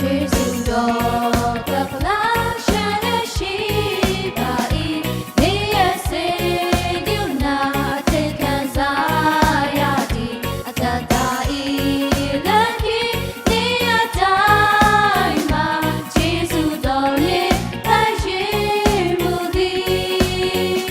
Yeˍsuˆ dawˬ hk'aˇ hk'aˬ laˇ shehˍ leh shiˍ baˬ iˉ, neˇ yehˬ seˍ diˇ naˬ te hkanˍ zaˇ yaˇ tiˉ a taˍ taˍ iˉ leh hkiˇ, neˇ yaˇ taiˍ maˬ Yeˍsuˆ dawˬ leh hk'a yeˬ muˇ liˇ.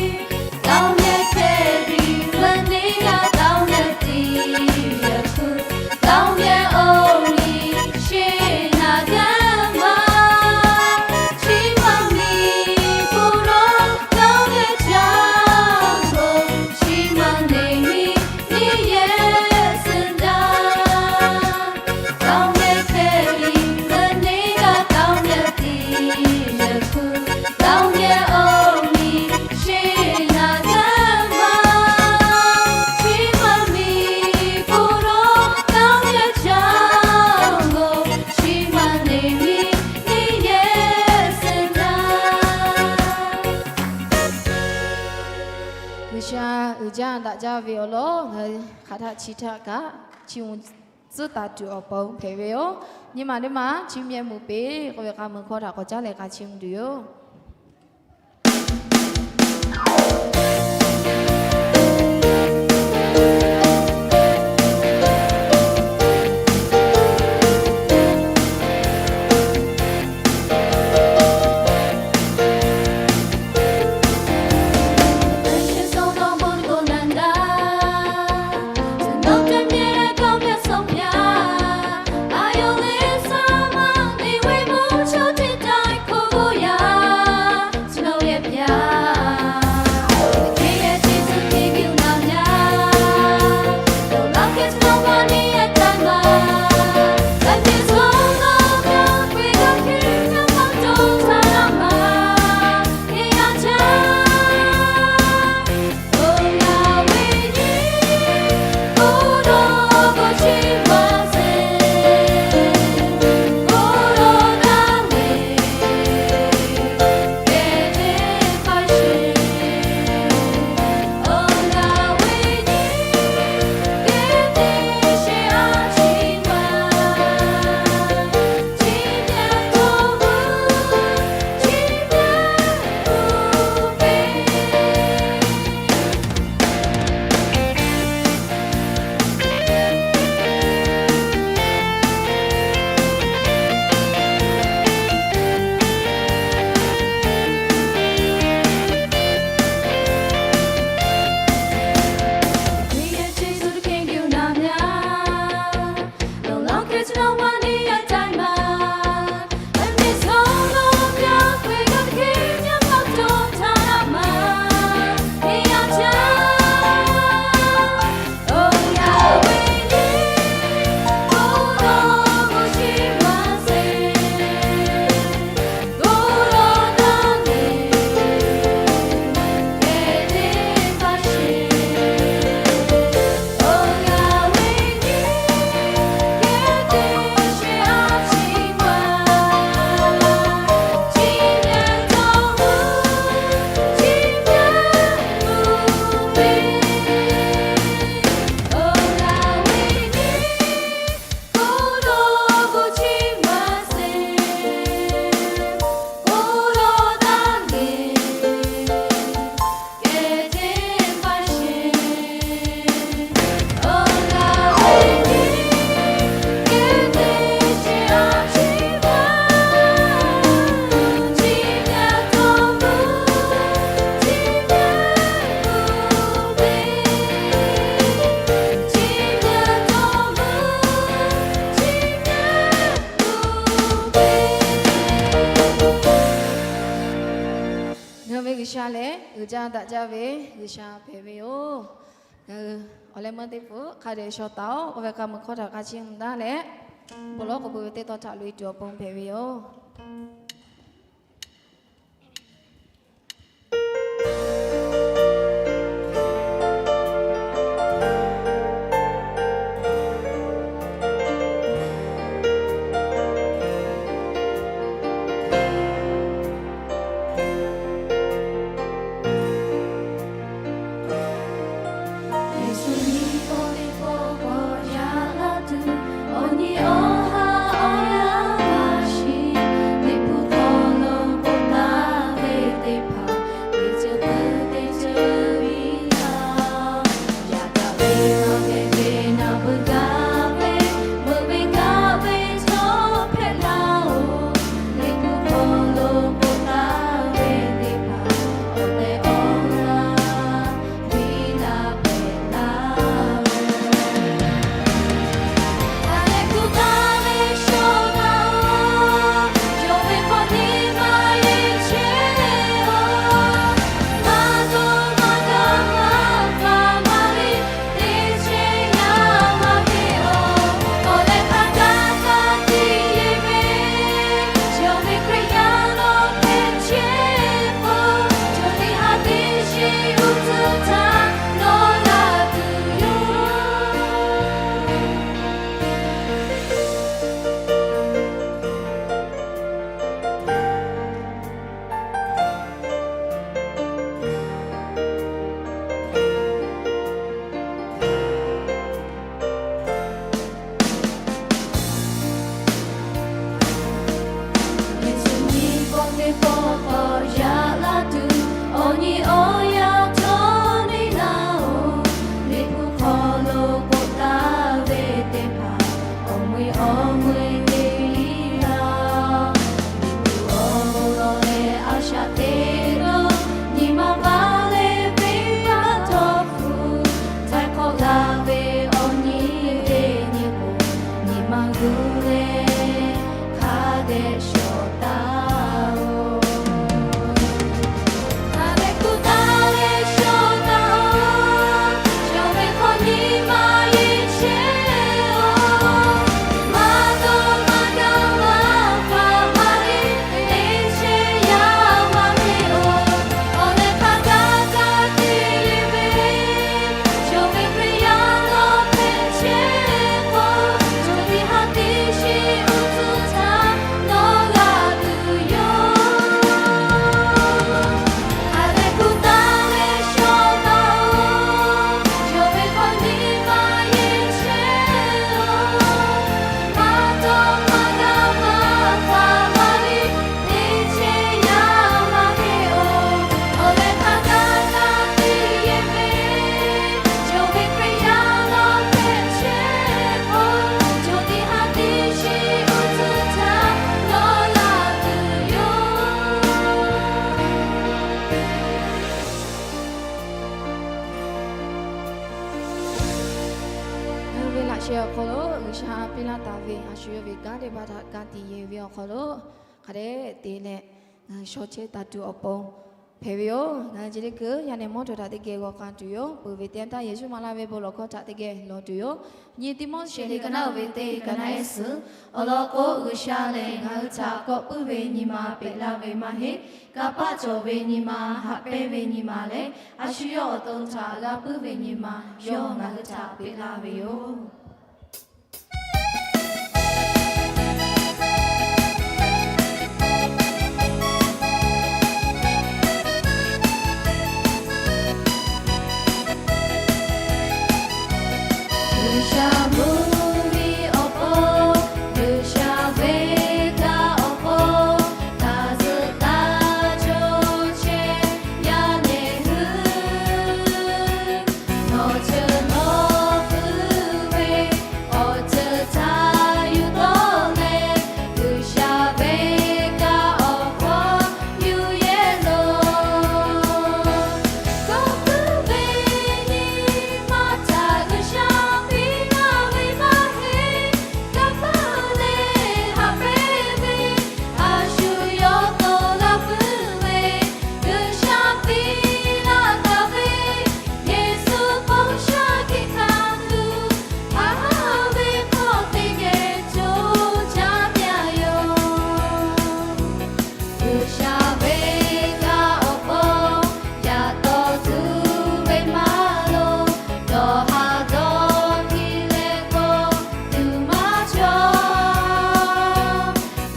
G'aoˍ yehˬ hkeh riˍ ve neˇ g'aˇ g'aoˍ yehˬ tiˉ yehˬ hkuˇ, g'aoˍ yehˬ oˇ miˬ sheˍ naˍ g'aˇ maˬ, chi maˇ miˬ hpu lo g'aoˍ yehˬ caˇ lo, chi maˇ neˬ miˬ neˇ yehˬ suhˍ daꞈ. G'aoˍ yehˬ hkeh riˍ ve neˇ g'aˇ g'aoˍ yehˬ tiˉ yehˬ hkuˇ, g'aoˍ yehˬ oˇ miˬ sheˍ naˍ g'aˇ maˬ, chi maˇ miˬ hpu lo g'aoˍ yehˬ caˇ lo, chi maˇ neˬ miˬ neˇ yehˬ suhˍ daꞈ. G'uiˬsha uiˍ jaˇ daꞈ jaˇ ve awˬ lawn ngaˬ hui hk'aˬ htaˆ chi htaˆ kaꞈ chiˇ mvuh tcuhˉ taˍ tuˬ awˬ pon hpehꞈ ve yoˬ. Nyi maˬ teˇ maˬ chi mvuh yehˬ mvuh peˍ k'oˆ ve k'a mui hkawˇ htaꞈ k'awꞈ caˉ leh k'a chiˇ mvuh tuˬ yoˬ. Ngaˬ hui ve G'uiˬsha lehˬ uiˍ jaˇ daꞈ jaˇ ve G'uiˬsha hpehꞈ ve yoˬ. Ngaˬ hui awˬ leh meuˇ teˇ peuˬ hk'a dehꞈ shaw taˍ-oˬ. K'oˆ ve k'a mui hkawˇ htaꞈ k'a chiˇ mvuh daꞈ leh, bon lawˉ k'oˍ pui ve teˇ tawn htaꞈ loꞈ-e tuˬ awˬ pon hpehꞈ ve yoˬ. Yeˍsuˆ nyi paw teˇ pawˆ k'awꞈ yaꞈ la tuˬ, awˬ nyi awˬ ha awˬ yaˇ maˇ Shu yawˇ ve kanˉ teˇ hpaˍ htaꞈ ka tiꞈ yeˬ ve awˬ hk'aw lo hk'a dehꞈ te leh, ngaˬ hui shaw chehˇ taˍ tuˬ awˬ pon hpehꞈ ve yoˬ. Ngaˬ hui chi teˇ kuiˬ yaꞈ nyi mawˇ htawˇ htaꞈ teˇ geh g'aw k'ai tuˬ yoˬ. Peuˬ ve teˇ yanˇ htaˇ Yeˍsuˆ maˍ laˇ ve bon lawˬ hkawˇ htaꞈ teˇ geh lawˬ tuˬ yoˬ. Nyi Tiˆmoˉseˍ liꞈ ka naˉ uiˍ ve teˇ ka naˉ ehˉ suhˍ, awˬ lawn k'o, G'uiˬsha lehˬ ngaˬ hui htaꞈ kawꞈ puiˉ ve nyi ma peꞈ laˇ ve maˇ heˆ. Kanˇ paˆ cawˬ ve nyi ma, haꞈ pehnˇ ve nyi ma leh, a shu yawˇ awˬ to htaꞈ g'a puiˉ ve nyi ma, yawˇ ngaˬ hui htaꞈ peꞈ laˇ ve yoˬ. G'uiˬsha mvuhˇmiˬ awˬ pon, G'uiˬsha venˇ kaˆ awˬ pon, taˇ zuhꞈ taˇ co chehˇ yaˇ nehˬ hui, nawˬ ceuˬ nawˬ pui ve awˬ ceuˬ htaꞈ yuˬ tawˆ leh, G'uiˬsha venˇ kaˆ awˬ hk'aw yuˬ yehˇ loˬ. Kawˆ puiˉ ve nyi ma htaꞈ G'uiˬsha piˇ laˇ ve maˇ heˆ. Kanˇ paˆ leh haꞈ pehnˇ ve a shu yawˇ to g'a puiˉ ve, G'uiˬsha piˇ laˇ taˍ ve, Yeˍsuˆ hk'oˆ shaˉ hkiˆ hkanˍ tuˬ, haꞈ haˉ ve hk'aw teˇ geh co caˇ pyaˇ yoˬ. G'uiˬsha venˇ kaˆ awˬ pon yaꞈ taw tuˬ ve maˇ loˍ, dawˬ haˍ dawˬ hkiˇ leh k'o tuˬ maˇ cawˬ.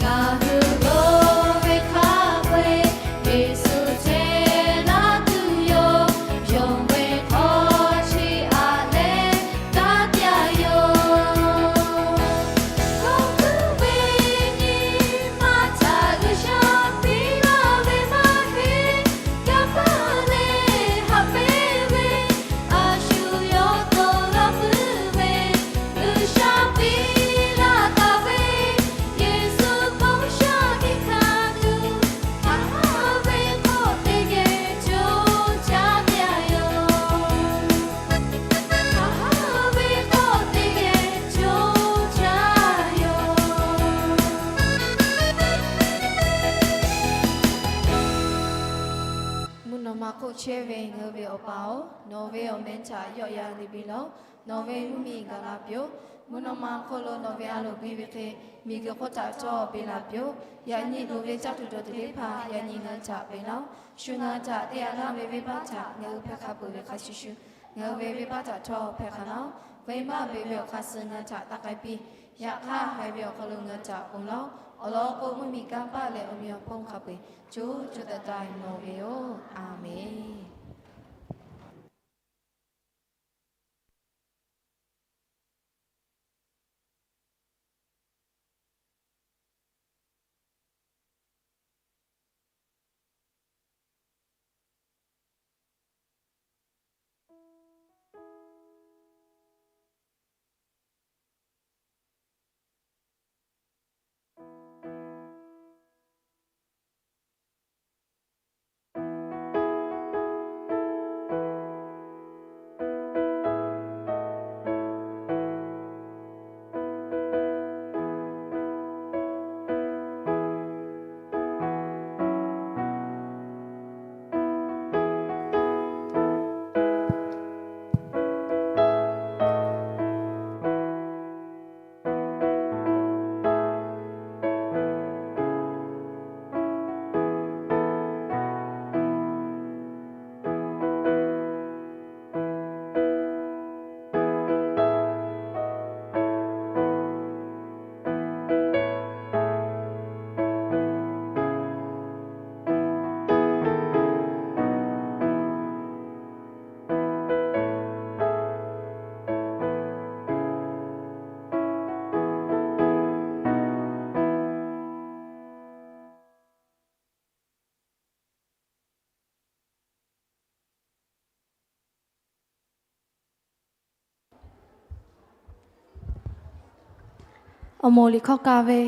Ngaˬ hui g'aw ve hk'a peu eˬ, Yeˍsuˆ chehˇ laˇ tuˬ yoˬ. Yonˍ ve hk'aw chi aꞈ leh kaˉ pyaˇ yoˬ. Kawˆ puiˉ ve nyi ma htaꞈ G'uiˬsha piˇ laˇ ve maˇ heˆ. Kanˇ paˆ leh haꞈ pehnˇ ve a shu yawˇ to g'a puiˉ ve, G'uiˬsha piˇ laˇ taˍ ve, Yeˍsuˆ hk'oˆ shaˉ hkiˆ hkanˍ tuˬ, haꞈ haˉ ve hk'aw teˇ geh co caˇ pyaˇ yoˬ. Haꞈ haˉ ve hk'aw teˇ geh co caˇ yoˬ. Mvuhˇ naw ma hk'oˆ chehˇ ve ngaˬ hui ve Awˬ pa-oˬ, nawˬ ve awˬ meh htaꞈ yawˆ yan le piˇ laˇ-oˆ. Nawˬ ve mvuhˇmiˬ gaˬ la piˇ-oˆ. Mvuhˇ naw ma hk'oˆ lo nawˬ ve a loˍ piˇ ve hk'e, miˬguiˬ hk'oˆ htaꞈ htawˇ piˇ la piˇ-oˆ. Yaꞈ nyi loˍ ve caˇ tuˬ dawˬ tuˬ teˇ hpaˍ yaꞈ nyi ngaˬ hui htaꞈ peꞈ laˇ-oˆ. Shu ngaˬ hui htaꞈ te yaꞈ laˇ ve venˇbaˆ htaꞈ ngaˬ hui hpehˇ hk'a peuˬ ve hk'a shuˍ shuˍ, ngaˬ hui ve venˇbaˆ htaꞈ htawˇ hpehˇ hk'a laˇ-oˆ. Venˇbaˆ beˬ ve awˬ hk'aˇ suh ngaˬ hui htaꞈ taˇ k'ai piˇ. Yaꞈ hk'aˇ, haiˬ ve awˬ hk'aw lo ngaˬ hui htaꞈ ponˬ laˇ-oˆ. Awˬ lawn k'o, mvuhˇmiˬ kanˇ paˆ leh awˬ meꞈ awˬ hponˇ hk'a peu-eˬ co co taiˍ taiˍ nawˬ ve yoˬ. Aˬmenˍ. Awˬ moˍ liꞈ hkawˇ ka ve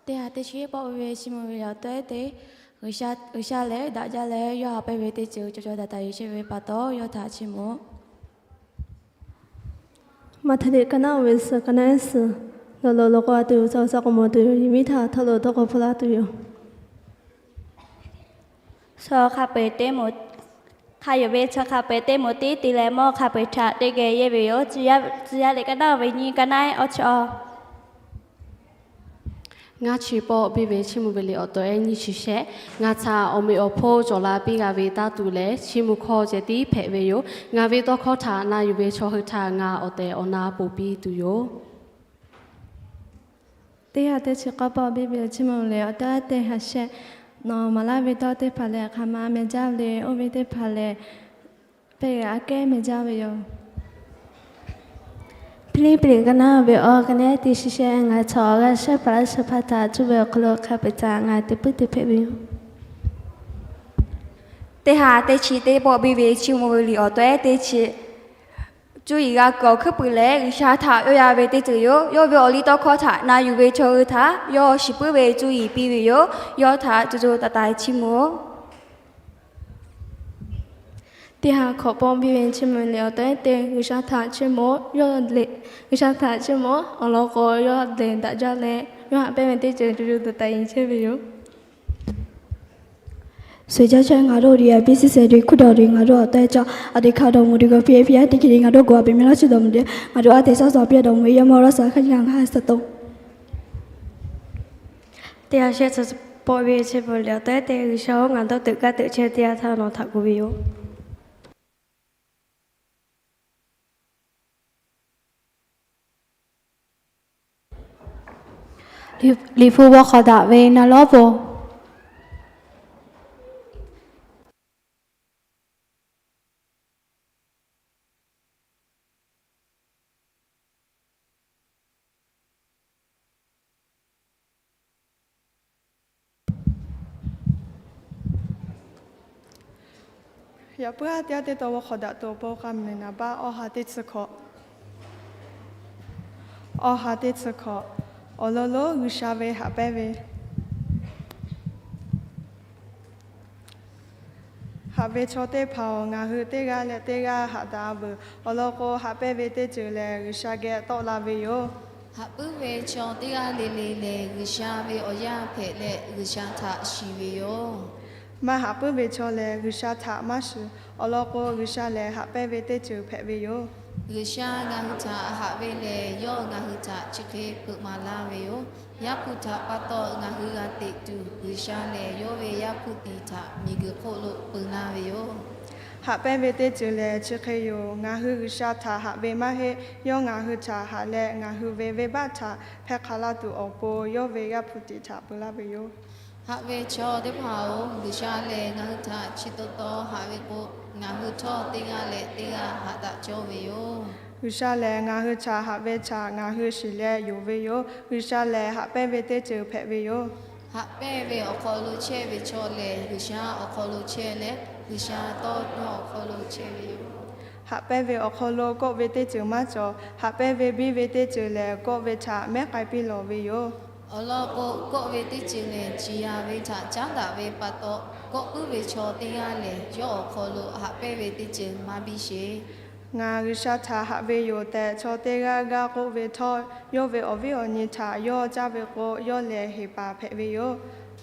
Teˇ ha teˇ chi pawˆ ve chiˇ mvuh ve liꞈ awˬ tawehˉ te, G'uiˬsha lehˬ daꞈ jaˇ leh yawˇ haꞈ pehnˇ ve teˇ ceuˬ cawˬ cawˬ taiˍ taiˍ yuˬ chehˇ ve pa taw, yawˇ htaꞈ chiˇ mvuh-oˬ. Maꞈhtehˍ liꞈ ka naˆ ve suhˍ ka naˆ suhˍ, lawˬ lawˬ lawˬ k'o a tuˬ yoˬ, shaˍ shaˍ k'awꞈ mawˬ tuˬ yoˬ, Liꞈ miˉ htaꞈ htawˇ lo tawˇ k'awꞈ hpfuhˆ laˇ tuˬ yoˬ. Shaˍ hk'a peu-eˬ teˇ mo, hk'a yonˍ ve chaw hk'a peu-eˬ teˇ mo tiˉ te leh mawˇ hk'a peu-eˬ htaꞈ teˇ geh yehˇ ve yoˬ. Tcuh yaˇ liꞈ ka naˆ ve nyiˇ ka naˆ awˇ chi awˇ. Ngaˇ chi pawˆ biˇ ve chiˇ mvuh ve liꞈ awˬ tawehˉ nyiˇ chi shehˆ. Ngaˬ htaꞈ awˬ meꞈ awˬ hponˇ cawˬ la piˇ g'a ve taˇ tuˬ lehˬ, chiˇ mvuh hkawˇ ceh tiˉ hpehꞈ ve yoˬ. Ngaˬ ve tawˇ hkawˇ htaꞈ na yuˬ ve chaw hui htaꞈ ngaˬ awˬ tehˬ awˬ na ponˬ piˇ tuˬ yoˬ. Teˇ ha teˇ chi k'awˇ pawˆ biˇ ve chiˇ mvuh liꞈ awˬ tawehˉ teˇ ha shehˆ. Nawˬ maˍ laˇ ve tawˇ teˇ hpaˍ lehˬ, hk'aˬ ma meh jaˇ le. Oˇ ve teˇ hpaˍ lehˬ, pehˇ g'aꞈ aꞈ kehˉ meh jaˇ ve yoˬ. Hpiˇliˇpiˆ liꞈ ka naˆ ve awˇ ka naˆ teˇ chi shehˆ. Ngaˬ htaꞈ awˬ g'aˇ shehˉ hpaˍ laˇ shehˍ hpaˇ htaꞈ cuˇ ve awˬ hk'aw lo hk'a peu-eˬ htaꞈ ngaˬ te puiˉ te hpehꞈ ve yoˬ. Teˇ ha teˇ chi teˇ pawˆ biˇ ve chiˇ mvuh ve liꞈ awˬ tawehˉ teˇ chi. Cuˇ yiˍ g'a kuiˬ awˬ hkuiˉ puiˍ lehˬ, G'uiˬsha htaꞈ yawˇ ya ve teˇ ceuˬ yoˬ. Yawˇ ve awˬ liˇ tawˇ hkawˇ htaꞈ na yuˬ ve chaw hui htaꞈ yawˇ shiˍ puiˉ ve cuˇ yiˍ piˇ ve yoˬ. Yawˇ htaꞈ co co taiˍ taiˍ chiˇ mvuh-oˬ. Teˇ ha hkawꞈ pawˆ biˇ ve chiˇ mvuh liꞈ awˬ tawehˉ te, G'uiˬsha htaꞈ chiˇ mvuh-oˬ. G'uiˬsha htaꞈ chiˇ mvuh-oˬ. Awˬ lawn k'o, yawˇ lehˬ daꞈ jaˇ leh, yawˇ haꞈ pehnˇ ve teˇ ceuˬ co co taiˍ taiˍ yuˬ chehˇ ve yoˬ. Suhˍ jaˇ chehˇ ngaˬ hui awˬ diꞈ yaꞈ piˇ suhˍ suhˍ de hkuˇ dawˬ de ngaˬ hui awˬ tawehˉ caw a de hk'a dawˬ mvuh de g'a piˇ piˇ a teˇ hk'e de ngaˬ hui g'aꞈ piˇ meh laˇ chi dawˬ mvuh de ngaˬ hui a te shaˉ suhˍ piˇ dawˬ mvuh ve yaˇ mawˇ lawˇ suhˍ hk'aˇ nyi ngaˬ ha suhˍ to. Teˇ ha shehˆ chi pawˆ ve chi bvuhꞈ liꞈ awˬ tawehˉ te, G'uiˬsha-oˬ, ngaˬ dawˇ teuꞈ kaˇ teuꞈ chehˇ teˇ yanˇ htaˇ nawˬ htaꞈ gu ve yoˬ. Liꞈ hpu g'aw hk'awꞈ daꞈ ve na lawˉ po. Yaꞈ puiˉ aˉ teˇ aˉ teˇ taw g'aw hk'awꞈ daꞈ tuˬ awˬ pon k'a mehˍ naˍ baˆ awˇ ha teˇ tcuh hkawꞈ. Awˇ ha teˇ tcuh hkawꞈ. Awˬ lawn lonˉ G'uiˬsha ve haꞈ pehnˇ ve. Haꞈ ve chaw teˇ hpaˍ-oˬ, ngaˬ hui teˇ g'aˇ leh teˇ g'aˇ haꞈ daꞈ-a veuˬ. Awˬ lawn k'o, haꞈ pehnˇ ve teˇ ceuˬ lehˬ, G'uiˬsha geh tawˆ la ve yoˬ. Haꞈ puiˉ ve chaw teˇ g'aˇ le le lehˬ, G'uiˬsha ve awˬ yaˇ hpehꞈ leh G'uiˬsha htaꞈ shiˍ ve yoˬ. Maˇ haꞈ puiˉ ve chaw lehˬ, G'uiˬsha htaꞈ maˇ shiˍ. Awˬ lawn k'o, G'uiˬsha lehˬ haꞈ pehnˇ ve teˇ ceuˬ hpehꞈ ve yoˬ. G'uiˬsha ngaˬ hui htaꞈ haꞈ ve lehˬ, yawˇ ngaˬ hui htaꞈ chi hk'e peuꞈ maˍ laˇ ve yoˬ. Yaˇ hpu htaꞈ pa taw ngaˬ hui g'a teꞈ tuˬ, G'uiˬsha lehˬ yawˇ ve Yaˇ hpu tiˍ htaꞈ miˬguiˬ hk'oˆ lo peu laˇ ve yoˬ. Haꞈ pehnˇ ve teˇ ceuˬ lehˬ, chi hk'e yoˬ. Ngaˬ hui G'uiˬsha htaꞈ haꞈ ve maˇ heˆ. Yawˇ ngaˬ hui htaꞈ haꞈ leh, ngaˬ hui ve venˇbaˆ htaꞈ hpehˇ hk'a laˇ tuˬ awˬ pon, yawˇ ve Yaˇ hpu tiˍ htaꞈ peu laˇ ve yoˬ. Haꞈ ve chaw teˇ hpaˍ-oˬ, G'uiˬsha lehˬ ngaˬ hui htaꞈ chi taw taw haꞈ ve k'o, ngaˬ hui htawˇ teˇ g'aˇ leh teˇ g'aˇ haꞈ daꞈ cawˇ ve yoˬ. G'uiˬsha lehˬ ngaˬ hui htaꞈ haꞈ ve htaꞈ ngaˬ hui shiˍ leh yonˍ ve yoˬ. G'uiˬsha lehˬ haꞈ pehnˇ ve teˇ ceuˬ hpehꞈ ve yoˬ. Haꞈ pehnˇ ve awˬ hk'aw lo chehˇ ve chaw lehˬ, G'uiˬsha awˬ hk'aw lo chehˇ leh, G'uiˬsha tawˇ hkawˇ awˬ hk'aw lo chehˇ ve yoˬ. Haꞈ pehnˇ ve awˬ hk'aw lo kawˆ ve teˇ ceuˬ maˇ cawˬ. Haꞈ pehnˇ ve biˇ ve teˇ ceuˬ lehˬ, kawˆ ve htaꞈ mehˉ k'ai piˇ lawˬ ve yoˬ. Awˬ lawn k'o, kawˆ ve teˇ ceuˬ lehˬ, ciˍ yanˍ ve htaꞈ caˉ daꞈ ve pa taw, kawˆ puiˉ ve chaw teˇ g'aˇ lehˬ, yawˇ awˬ hk'aw lo haꞈ pehnˇ ve teˇ ceuˬ maˇ biˇ sheˍ. Ngaˬ G'uiˬsha htaꞈ haꞈ ve yoˬ tehꞈ, chaw teˇ g'aˇ g'aˇ k'oˆ ve htawˇ, yawˇ ve awˬ viˉ awˬ nyi htaꞈ yawˇ caˇ ve k'o, yawˇ lehˬ heˍ paˍ hpehꞈ ve yoˬ.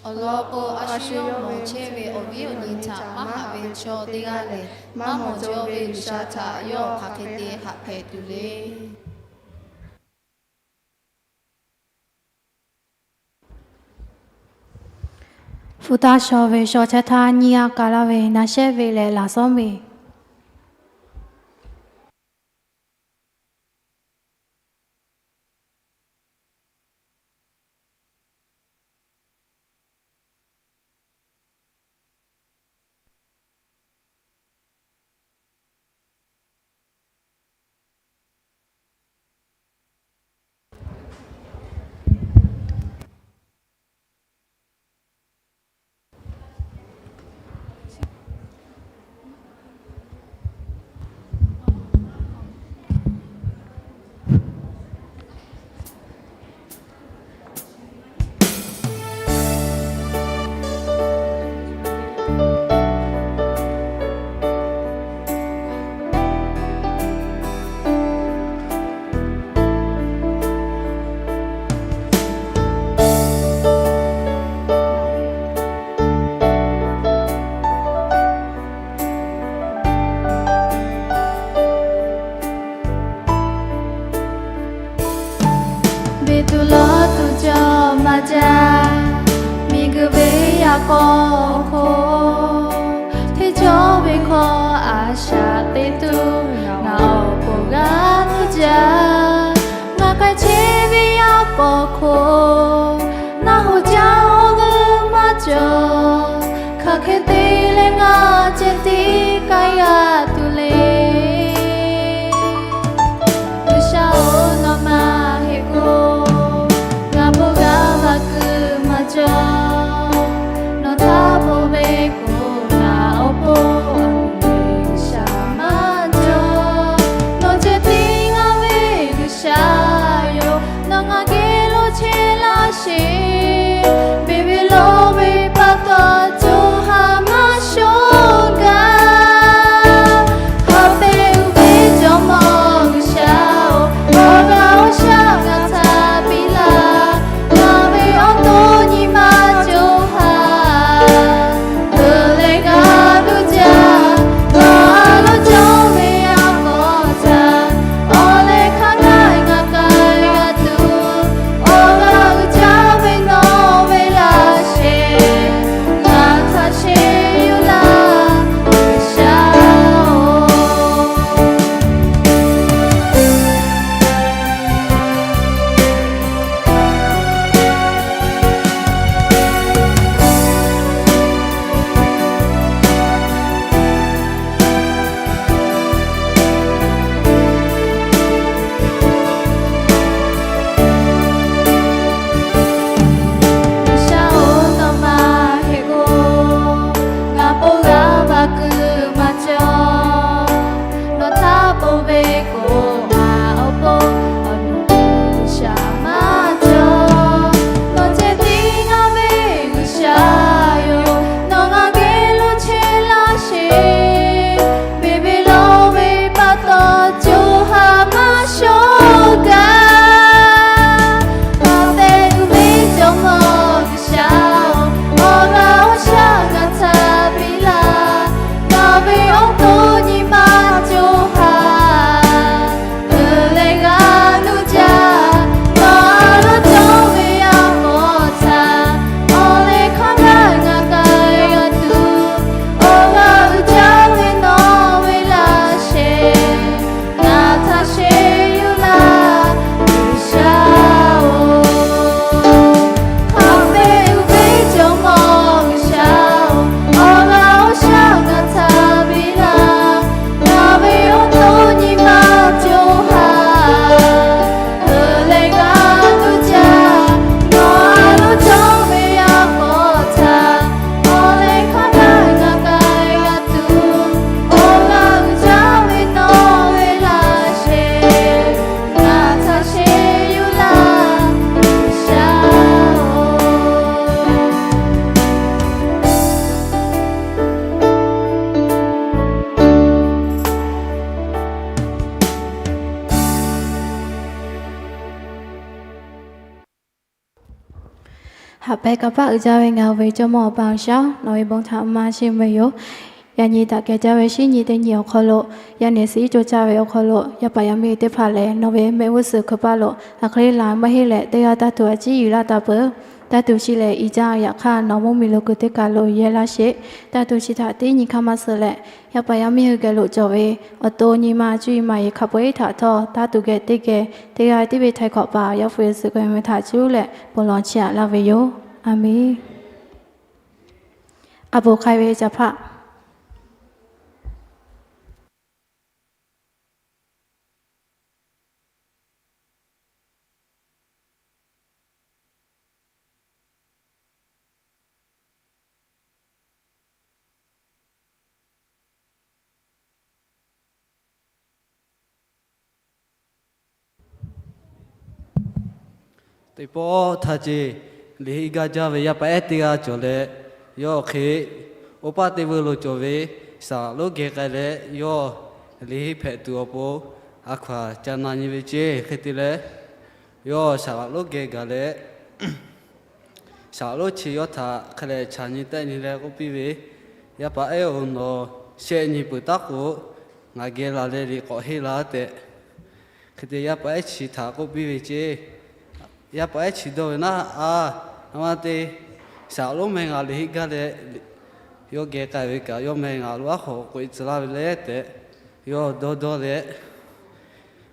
Awˬ lawn k'o, a shu yawˇ mawˬ chehˇ ve awˬ viˉ awˬ nyi htaꞈ maˇ haꞈ ve chaw teˇ g'aˇ lehˬ, maˇ mawˬ jaw ve G'uiˬsha htaꞈ yawˇ hk'aˬ hk'e te haꞈ hpehꞈ tuˬ le. Hpu taˇ shaw ve shaw chehˇ htaˇ nyiˇ g'aˇ ka laˇ ve na shehˉ ve leh laꞈ sawˉ ve Peˍtruˆ lawˇ tuˬ cawˬ maˇ jaˇ. Miˬguiˬ ve yaꞈ k'aw awˬ hk'oˆ hteˇ cawˇ ve hkawˇ a shaꞈ teˇ tuˬ, ngaˬ awˬ pon g'a tuˬ jaˇ. Ngaˬ k'ai chehˇ ve yaˇ paˍ hk'oˆ naˆ hoꞈ jaˇ awˬ g'euˆ maˇ cawˬ. Hk'aˬ hk'e te leh ngaˬ ceh tiˉ k'ai g'a tuˬ le. G'uiˬsha-oˬ, nawˬ maˇ heˆ k'o, ngaˬ bon g'a va kuiˬ maˇ cawˬ. Nawˬ htaꞈ ponˬ ve k'o, ngaˬ awˬ pon G'uiˬsha maˇ cawˬ. Nawˬ ceh tiˉ ngaˬ ve G'uiˬsha yoˬ. Nawˬ ngaˬ geh lo chehˇ laˇ sheˍ. Beˬ ve lawˇ ve pa taw co ha maˇ shawˉ gaˇ. Haꞈ pehˇ uiˍ ve Jawˇmawˇ G'uiˬsha-oˬ, awˬ g'aˇ awˬ shaˉ ngaˬ htaꞈ piˇ laˇ. Ngaˬ ve awˬ to nyi ma co ha heuˬ leh g'a tuˬ jaˇ. Nawˬ a loˍ cawˬ ve yaˇ k'awꞈ htaꞈ awˬ leh hk'a gaˇ ngaˬ k'ai g'a tuˬ, awˬ g'aˇ uiˍ jaˇ ve nawˬ ve laˇ sheˍ. Ngaˬ htaꞈ sheˍ yuˬ laˇ, G'uiˬsha-oˬ. G'uiˬsha-oˬ, nawˬ maˇ heˆ k'o, ngaˬ bon g'a va kuiˬ maˇ cawˬ. Nawˬ htaꞈ ponˬ ve k'o, ngaˬ awˬ pon awˬ nu G'uiˬsha maˇ cawˬ. Nawˬ ceh tiˉ ngaˬ ve G'uiˬsha yoˬ. Nawˬ ngaˬ geh lo chehˇ laˇ sheˍ. Beˬ ve lawˇ ve pa taw co ha maˇ shawˉ gaˇ. Haꞈ pehˇ uiˍ ve Jawˇmawˇ G'uiˬsha-oˬ, awˬ g'aˇ awˬ shaˉ ngaˬ htaꞈ piˇ laˇ. Nawˬ ve awˬ to nyi ma co ha heuˬ leh g'a tuˬ jaˇ. Nawˬ a loˍ cawˬ ve yaˇ k'awꞈ htaꞈ awˬ leh hk'a gaˇ ngaˬ k'ai g'a tuˬ, awˬ g'aˇ uiˍ jaˇ ve nawˬ ve laˇ sheˍ. Ngaˬ htaꞈ sheˍ yuˬ laˇ, G'uiˬsha-oˬ. Haꞈ pehˇ uiˍ ve Jawˇmawˇ G'uiˬsha-oˬ, awˬ g'aˇ awˬ shaˉ ngaˬ htaꞈ piˇ laˇ. Ngaˬ ve awˬ to nyi ma co ha heuˬ leh g'a tuˬ jaˇ. Nawˬ a loˍ cawˬ ve yaˇ k'awꞈ htaꞈ awˬ leh hk'a gaˇ ngaˬ k'ai g'a tuˬ, awˬ g'aˇ uiˍ jaˇ ve nawˬ ve laˇ sheˍ. Ngaˬ htaꞈ sheˍ yuˬ laˇ, G'uiˬsha-oˬ. Haꞈ pehˇ kanˇ paˆ uiˍ jaˇ ve ngaˬ hui ve Jawˇmawˇ Awˬ pa G'uiˬsha-oˬ, nawˬ ve bon htaꞈ maˇ chiˇ mvuh ve yoˬ. Yaꞈ nyi daꞈ kehˬ jaˇ ve shinˉ nyi teˇ nyi awˬ hk'aw lo, yaꞈ nyi suhˍ iˉ co caˇ ve awˬ hk'aw lo, yaˇ paˍ yaˇ miˇ teˇ hpaˍ lehˬ, nawˬ ve mehˆ g'uˇ suhˍ hkui paˇ lo aˬ hk'e le laˬ maˇ heˆ leh, teˇ g'aˇ taˇ tuˬ a ciˉ yuˬ laˇ taˍ peuˬ. Taˇ tuˬ chi lehˬ, i jaˇ yaꞈ hk'aˇ nawˬ mvuhˇmiˬ lo kuiˬ teˇ kaˬ lo yehˇ laˇ sheˍ. Taˇ tuˬ chi htaꞈ tiˉ nyi hk'aˇ maˇ suh leh, yaˇ paˍ yaˇ miˇ hui geh lo cawˬ ve awˬ to nyi ma cuˇ yiˍ maˍ yiˍ hk'a peu-eˬ htaꞈ htawˇ, taˇ tuˬ geh teˇ geh teˇ g'aˇ tiˉ ve htaiˍ hkawꞈ paˍ Yaˇ hpu Yeˍsuˆ Hkriꞈ ve meh htaꞈ cuˇ leh bon lawˬ chiˇ aꞈ laˇ ve yoˬ. A menˬ. A poˍ hk'ai ve caˬ hpaˆ Teˇ pawˆ htaˇ ceˇ, liꞈ henˇ gaˇ jaˇ ve yaˇ paˍ ehˉ teˇ g'aˇ cawˬ leh, yawˇ hk'e oˇ paˆ teˇ veuˇ lo cawˬ ve saˍ laꞈ lonˉ geh k'ai leh, yawˇ liꞈ henˇ hpehꞈ tuˬ awˬ pon a hkaw-anˬ ca na nyi ve ceˇ. Hk'e te leh, yawˇ saˍ laꞈ lonˉ geh gaˬ leh, saˍ laꞈ lonˉ chi yawˇ htaꞈ hk'e leh chaˬ nyi tehˆ nyi leh k'oˆ piˇ ve, Yaˇ paˍ ehˉ-oˬ, nawˬ shehˆ nyi peuˬ taˉ k'o, ngaˬ geh laˬ leh liꞈ k'awꞈ henˇ laˇ tehꞈ. Hk'e te yaˇ paˍ ehˉ chi htaꞈ k'oˆ piˇ ve ceˇ. Yaˇ paˍ ehˉ chi dawˇ ve naˉ, a, a ma te, shaˍ lonˉ meh ngaˬ liꞈ heˆ gaˇ leh, yawˇ geh k'ai ve kaꞈ, yawˇ meh ngaˬ lo aˉ hk'aw k'oꞈ-e tcuh laˇ ve le tehꞈ, yawˇ dawˇ dawˇ leh,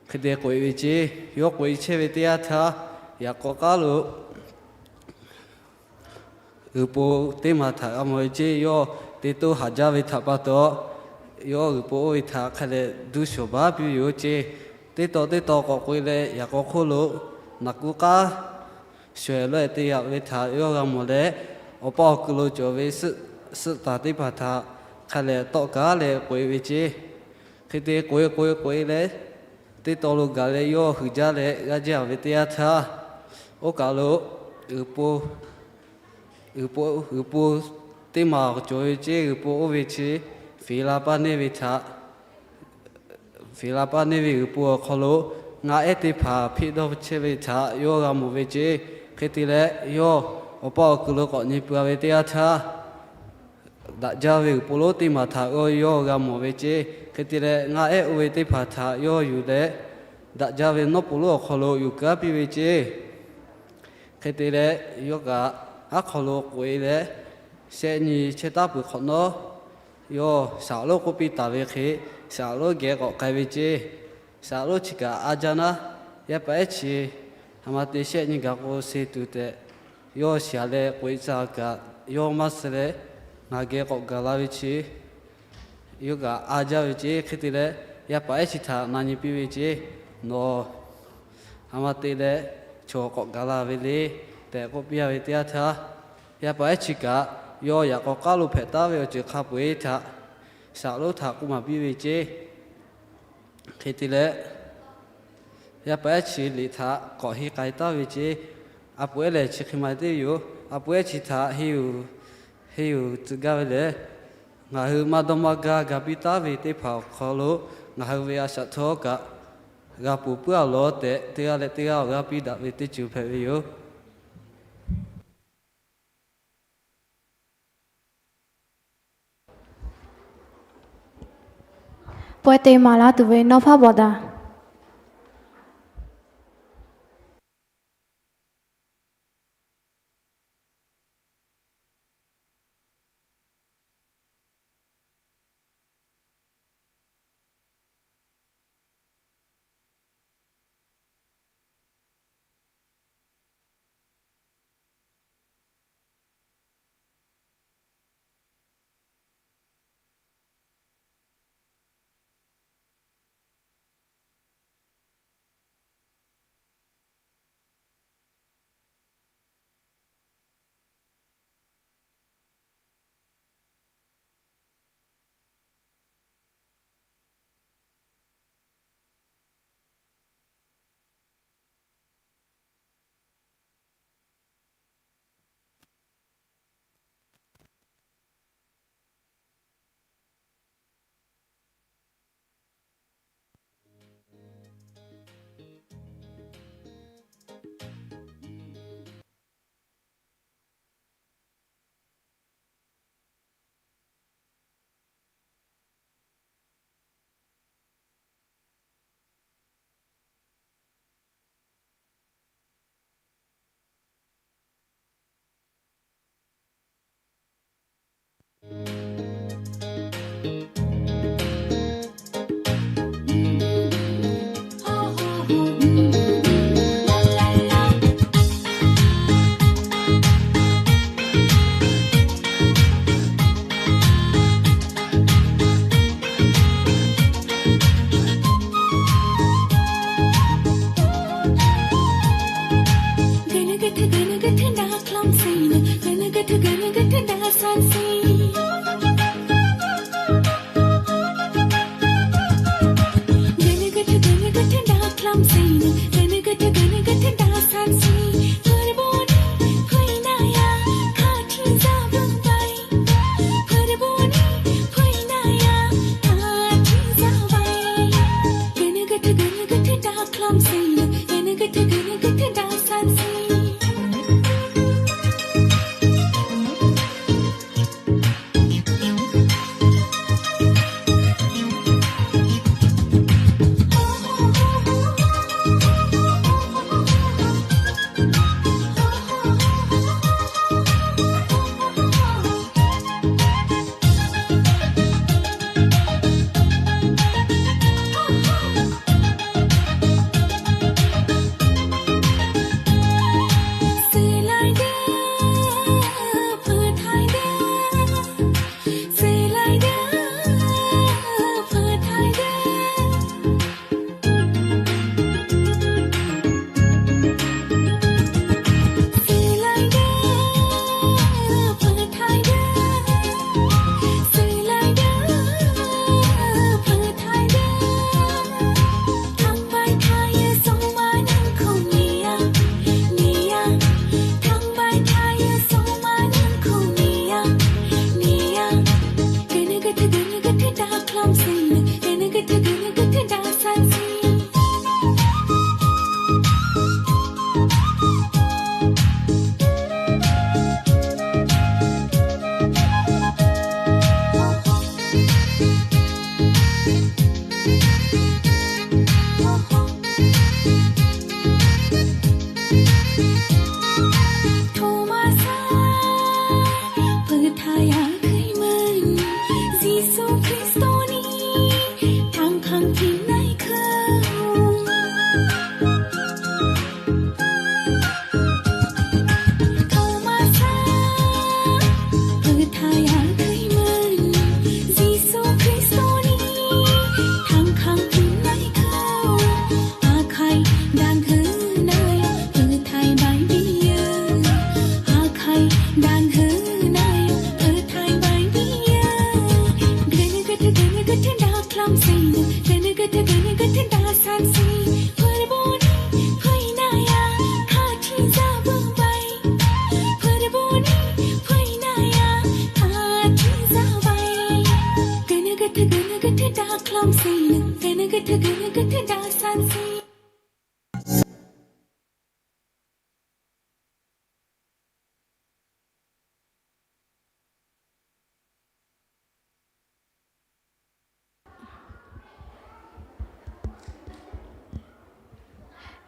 hk'e te k'oꞈ-e ve ceˇ. Yawˇ k'oꞈ-e chehˇ ve teˇ yanˇ htaˇ, yaꞈ k'aw k'aˉ lo g'uiˬ po teˇ maˬ htaꞈ g'a mawˬ ve ceˇ. Yawˇ te toˇ haˍ jaˇ ve htaꞈ pa taw, yawˇ g'uiˬ po oˇ ve htaꞈ hk'a leh duˇ shawˍ baˉ piˇ ve yoˬ ceˇ. Teˇ taw teˇ taw k'awꞈ k'oꞈ-e leh, yaꞈ k'aw hk'oˆ lo naˍ kuˇ k'aˉ shawˍ-eˬ laweh te yaꞈ ve htaꞈ yawˇ g'a mawˬ leh, awˬ paˇ awˬ kuiˬ lo cawˬ ve suhˆ taˍ teˇ hpaˍ htaꞈ hk'a leh tawˆ kaˉ leh k'oꞈ-e ve ceˇ. Hk'e te k'oꞈ-e k'oꞈ-e k'oꞈ-e leh, teˇ taw lo gaˬ leh yawˇ huiˍ jaˇ leh g'aˇ jaˇ ve teˇ yanˇ htaˇ, oˇ kaˬ lo g'uiˬ po g'uiˬ po teˇ maˬ cawˬ ve ceˇ. G'uiˬ po oˇ ve chi fiˍ la paˇ neˇ ve htaꞈ, fiˍ la paˇ neˇ ve g'uiˬ po awˬ hk'aw lo ngaˆ ehˉ teˇ hpaˍ hpeˆ dawˇ chehˇ ve htaꞈ yawˇ g'a mawˬ ve ceˇ. Hk'e te leh yawˇ awˬ paˇ awˬ kuiˬ lo k'awꞈ nyi peuˬ-a ve teˇ yanˇ htaˇ, daꞈ jaˇ ve g'uiˬ po lonˉ teˇ maˬ htaꞈ yawˇ g'a mawˬ ve ceˇ. Hk'e te leh ngaˆ ehˉ oˇ ve teˇ hpaˍ htaꞈ yawˇ yuˬ leh, daꞈ jaˇ ve nawˉ po lonˉ awˬ hk'aw lo yuˬ kaˉ piˇ ve ceˇ. Hk'e te leh yawˇ kaꞈ aˉ hk'aw lo k'oꞈ-e leh, shehˆ nyi chehˇ taˉ peuˬ hk'awꞈ nawˉ, yawˇ shaˍ lonˉ k'oˆ piˇ taˍ ve hk'e, shaˍ lonˉ geh k'awꞈ k'ai ve ceˇ. Shaˍ lonˉ chi kaꞈ a jaˇ naˉ, yaˇ paˍ ehˉ chi a ma te shehˆ nyi gaˬ k'o suh tuˬ tehꞈ, yawˇ shiˍ-a leh k'oꞈ-e tcuh kaꞈ, yawˇ maˇ suh leh ngaˬ geh k'awꞈ gaˬ la ve chi yawˇ kaꞈ a jaˇ ve ceˇ. Hk'e te leh yaˇ paˍ ehˉ chi htaꞈ na nyi piˇ ve ceˇ. Nawˬ a ma te leh chaw k'awꞈ gaˬ la ve le tehꞈ k'oˆ piˇ-a ve teˇ yanˇ htaˇ, yaˇ paˍ ehˉ chi kaꞈ yawˇ yaꞈ k'aw k'aˉ lo hpehꞈ taˉ ve awˬ ceuˬ hk'a peu-eˬ htaꞈ shaˍ lonˉ htaꞈ k'oˆ maˍ piˇ ve ceˇ. Hk'e te leh yaˇ paˍ ehˉ chi liꞈ htaꞈ k'awꞈ henˇ k'ai taˉ ve ceˇ. A pu ehˉ lehˬ chi hk'e ma teˇ yoˬ. A pu ehˉ chi htaꞈ henˇ yuˬ tcuh gaˇ ve lehˬ, ngaˬ hui maˇ dawˇ maˇ gaˇ ga piˇ taˉ ve teˇ hpaˍ awˬ hk'aw lo ngaˬ hui ve a shaꞈ htawˇ kaꞈ g'a ponˬ puiˉ-a lawˬ tehꞈ, teˇ g'aˇ leh teˇ g'aˇ awˬ g'aˇ piˇ daꞈ ve teˇ ceuˬ hpehꞈ ve yoˬ. Pawehˇ te maˍ laˇ tuˬ ve Nawˇ hpaˇ Bawˬ daꞈ.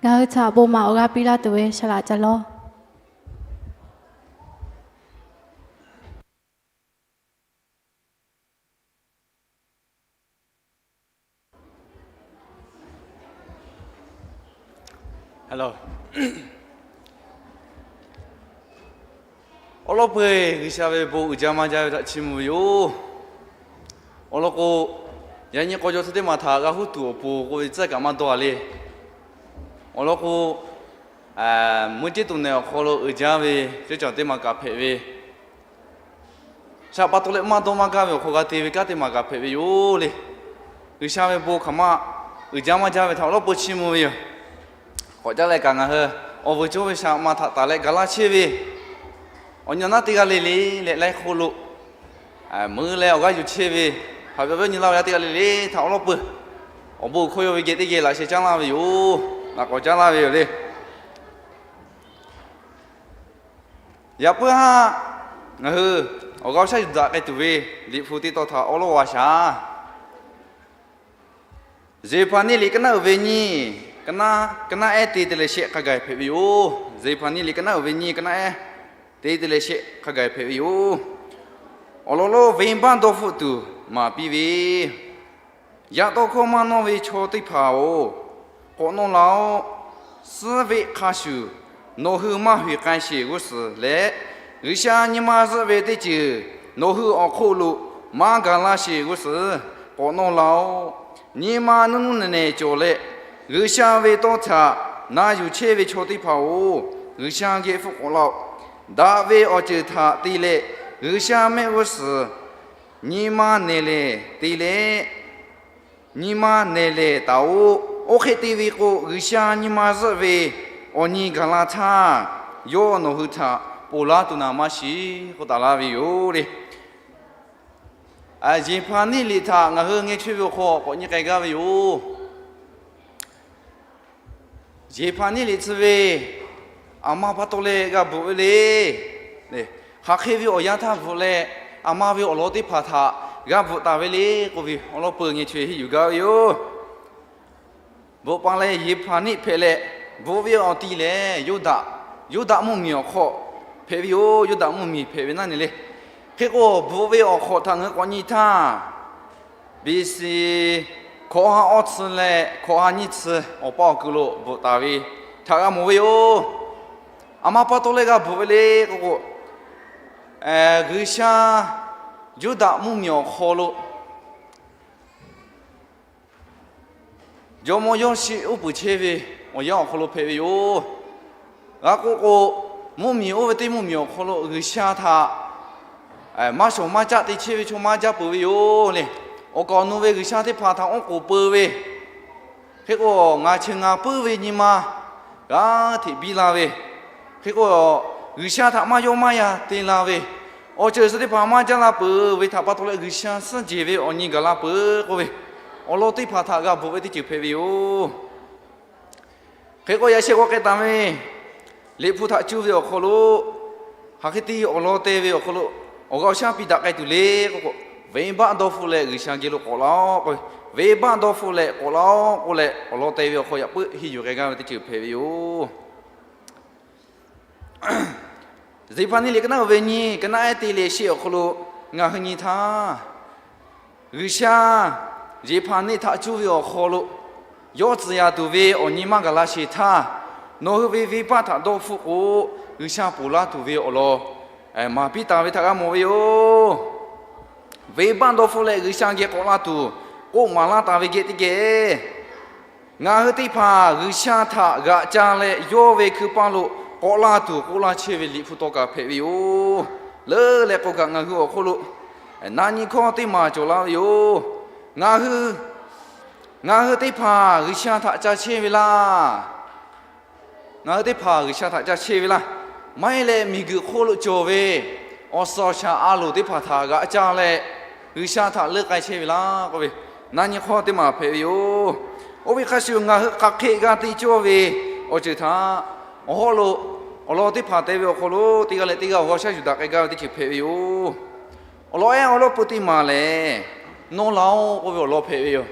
Ngaˬ hui htaꞈ bon maˍ awˬ g'aˇ piˇ laˇ tuˬ ve Saˍ laꞈ ca lawˇ. Awˬ lawn peu-eˬ G'uiˬsha ve bon uiˍ jaˇ maˇ jaˇ ve htaꞈ chiˇ mvuh ve yoˬ. Awˬ lawn k'o, yaꞈ nyi k'aw jaw htaˇ teˇ maˬ htaꞈ g'a huˉ tuˬ awˬ pon k'oˆ ve tcuhˉ kaꞈ maˇ dawˇ a le. Awˬ lawn k'o, meuˇ ceˇ tuˬ nehˬ awˬ hk'aw lo uiˍ jaˇ ve ceuˇ caˬ teˇ maˬ kaꞈ hpehꞈ ve, shaꞈ pa taw leh maˇ dawˇ maˇ gaˇ ve awˬ hk'aw g'a te ve kanˉ teˇ maˬ kaꞈ hpehꞈ ve yoˬ le. G'uiˬsha ve bon hk'aˬ ma uiˍ jaˇ maˇ jaˇ ve htaꞈ awˬ lawn peu chiˇ mvuh ve yoˬ. K'awꞈ caˉ leh kaꞈ ngaˬ hui awˬ vuiˬ cawˇ ve shaꞈ ma htaꞈ taˍ leh gaˬ laˇ chehˇ ve, awˬ nyi awˬ naˉ teˇ g'aˇ le le leh laiˉ hk'oˆ lo meuˇ leh awˬ g'aˇ yuˬ chehˇ ve, haꞈ ve awˬ viˉ awˬ nyi laˇ ve yaˇ teˇ g'aˇ le le htaꞈ awˬ lawn peu awˬ bon hkawˇ yaw ve geh teˇ geh laꞈ sheh caˉ laˇ ve yoˬ. Laꞈ k'awꞈ caˉ laˇ ve yoˬ le. Yaꞈ puiˉ haˉ ngaˬ hui awˬ g'aˇ awˬ shaˉ yuˬ daꞈ k'ai tuˬ ve Liꞈ hpu teˇ tawn htaꞈ awˉ lawˉ g'a shaˍ. Zeˍhpaˍniˆ liꞈ ka naˉ uiˍ ve nyiˇ, ka naˉ, ka naˉ ehˉ te te leh shehˆ hk'a gaˬ hpehꞈ ve yoˬ. Zeˍhpaˍniˆ liꞈ ka naˉ uiˍ ve nyiˇ, ka naˉ ehˉ te te leh shehˆ hk'a gaˬ hpehꞈ ve yoˬ. Awˬ lawn lonˉ venˇbaˆ dawˇ hpfuhˆ tuˬ maˍ piˇ ve, Yaꞈ taw hkawˇ maˇ nawˇ ve chaw teˇ hpaˍ-oˬ, k'awꞈ nawˇ laˬ-oꞈ. Suhˉ veˆ hk'a shuˍ nawˬ hui maˇ heˍ k'ai sheˍ g'uˇ suhˍ leh, G'uiˬsha nyi ma zuhˆ ve teˇ ceuˬ nawˬ hui awˬ hk'oˆ lo maˇ gaˬ laˇ sheˍ g'uˇ suhˍ k'awꞈ nawˇ laˬ-oꞈ. Nyi ma nuˇ nuˇ nehˬ nehˬ cawˬ leh, G'uiˬsha ve tawˇ htaꞈ na yuˬ chehˇ ve chaw teˇ hpaˍ-oˬ, G'uiˬsha geh hpfuhˆ k'awꞈ laˇ-oꞈ. Daꞈ ve awˬ ceuˬ htaꞈ te leh, G'uiˬsha mehˆ g'uˇ suhˍ nyi ma nehˬ lehˬ te leh, nyi ma nehˬ lehˬ taˍ-oꞈ. Oˇ hk'e te ve k'o, G'uiˬsha nyi ma zuhˆ ve awˬ nyi gaˬ la htaˇ, yawˇ nawˬ hui htaꞈ ponˬ laˇ tuˬ naˍ maˇ shiˍ k'oˆ taˍ laˇ ve yoˬ le. Zeˍhpaˍniˆ liꞈ htaꞈ ngaˬ hui ngeh chaweh ve awˬ hk'aw k'awꞈ nyi k'ai gaˇ ve yoˬ. Zeˍhpaˍniˆ liꞈ tcuh ve, aˬ ma pa taw leh g'a bvuhꞈ ve le. Hk'aˬ hk'e ve awˬ yanˇ htaˇ bvuhꞈ leh, aˬ ma ve awˬ lawn teˇ hpaˍ htaꞈ g'a bvuhꞈ taˍ ve le k'oˆ ve awˬ lawn peu nyi chaweh henˇ yuˬ gaˇ ve yoˬ. Bvuhꞈ pa leh Yeˍhpaˍniˆ hpehꞈ leh, bvuhꞈ ve awˬ ti lehˬ Yuˇdaꞈ, Yuˇdaꞈ mvuhˇmiˬ awˬ hk'aw hpehꞈ ve yoˬ. Yuˇdaꞈ mvuhˇmiˬ hpehꞈ ve naˉ ne le. Hk'e k'o, bvuhꞈ ve awˬ hk'awꞈ htaꞈ ngaˬ hui k'awꞈ nyi htaˇ, B C hkawꞈ ha awˇ tcuh leh hkawꞈ ha nyiˇ tcuh awˬ pa awˬ kuiˬ lo bvuhꞈ taˍ ve htaꞈ g'a mawˬ ve yoˬ. Aˬ ma pa taw leh g'a bvuhꞈ ve le k'oˆ k'o, G'uiˬsha Yuˇdaꞈ mvuhˇmiˬ awˬ hk'aw lo jawˇmawˇ Yawˇsheˆ uˉ peunˍ chehˇ ve awˬ yanˇ awˬ hk'aw lo hpehꞈ ve yoˬ. G'a k'oˆ k'o, mvuhˇmiˬ oˇ ve teˇ mvuhˇmiˬ awˬ hk'aw lo G'uiˬsha htaꞈ maˇ shawˍ maˇ caˆ te chehˇ ve chaw maˇ jaˇ peuˬ ve yoˬ le. Awˬ kaˍ awˬ nu ve G'uiˬsha teˇ hpaˍ htaꞈ oˉ k'oˍ peu ve, hk'e k'o ngaˬ cheuˬ ngaˬ puiˉ ve nyi ma g'a hteꞈ biˇ la ve, hk'e k'o G'uiˬsha htaꞈ maˇ yawˇ maˇ yanˇ te la ve, awˬ ceuˬ suh teˇ hpaˍ maˇ jaˇ la peuˬ ve htaꞈ pa taw leh G'uiˬsha suhˉ jeˬ ve awˬ nyi gaˬ la peuˬ k'oˆ ve awˬ lawn teˇ hpaˍ htaꞈ g'a bvuhꞈ ve teˇ ceuˬ hpehꞈ ve yoˬ. Hk'e k'o, yaꞈ sheh k'awꞈ k'ai taˍ ve Liꞈ hpu htaꞈ cuˇ ve awˬ hk'aw lo, hk'aˬ hk'e te awˬ lawn te ve awˬ hk'aw lo awˬ g'aˇ awˬ shaˉ piˇ daꞈ k'ai tuˬ le k'oˆ k'o, venˇbaˆ dawˇ hpfuhˆ leh G'uiˬsha geh lo k'awꞈ laˇ-oˆ k'oˆ ve, venˇbaˆ dawˇ hpfuhˆ leh k'awꞈ laˇ-oˆ k'oˆ leh awˬ lawn te ve awˬ hk'aw yaꞈ puiˉ henˇ yuˬ k'ai gaˇ ve teˇ ceuˬ hpehꞈ ve yoˬ. Zeˍhpaˍniˆ liꞈ ka naˉ uiˍ ve nyiˇ, ka naˉ ehˉ te leh shehˆ awˬ hk'aw lo ngaˬ hui nyi htaˇ, G'uiˬsha Zeˍhpaˍniˆ htaꞈ cuˇ ve awˬ hk'aw lo, yawˇ tcuh yaꞈ tuˬ ve awˬ nyi maˇ gaˬ la sheˍ htaˇ, nawˬ hui ve venˇbaˆ htaꞈ dawˇ hpfuhˆ k'o, G'uiˬsha ponˬ laˇ tuˬ ve awˬ lawn maˍ piˇ taˍ ve htaꞈ g'a mawˬ ve yoˬ. Venˇbaˆ dawˇ hpfuhˆ leh G'uiˬsha geh k'awꞈ la tuˬ k'oˆ maˍ laˇ taˍ ve geh teˇ geh, ngaˬ hui teˇ hpaˍ G'uiˬsha htaꞈ g'aꞈ ca leh yawˇ ve hkui paˇ lo k'awꞈ la tuˬ k'oˆ laˇ chehˇ ve Liꞈ hpu taw kaꞈ hpehꞈ ve yoˬ. Leuˉ leh k'o kaꞈ ngaˬ hui awˬ hk'oˆ lo na nyi hkawˇ teˇ maˬ cawˬ laˇ ve yoˬ. Ngaˬ hui, ngaˬ hui teˇ hpaˍ G'uiˬsha htaꞈ ca chehˇ ve laˇ. Ngaˬ hui teˇ hpaˍ G'uiˬsha htaꞈ ca chehˇ ve laˇ. Maˇ heˆ leh miˬguiˬ hk'oˆ lo cawˬ ve awˬ suhˍ awˬ shaˍ a loˍ teˇ hpaˍ htaꞈ g'aꞈ ca leh G'uiˬsha htaꞈ leuˆ k'ai chehˇ ve laˇ k'oˆ ve na nyi hkawˇ teˇ maˬ hpehꞈ ve yoˬ. Oˇ ve hk'a shuˍ ngaˬ hui hk'aˬ hk'e g'a te cawˇ ve awˬ ceuˬ htaꞈ awˬ hawˉ lo awˬ lawn teˇ hpaˍ te ve awˬ hk'aw lo teˇ g'aˇ leh teˇ g'aˇ awˬ g'aˇ shaˉ yuˬ daꞈ k'ai gaˇ ve teˇ ceuˬ hpehꞈ ve yoˬ. Awˬ lawn ehˉ awˬ lawn peu teˇ maˬ lehˬ, nawˇ laˇ-oˆ k'oˆ ve awˬ lawn hpehꞈ ve yoˬ.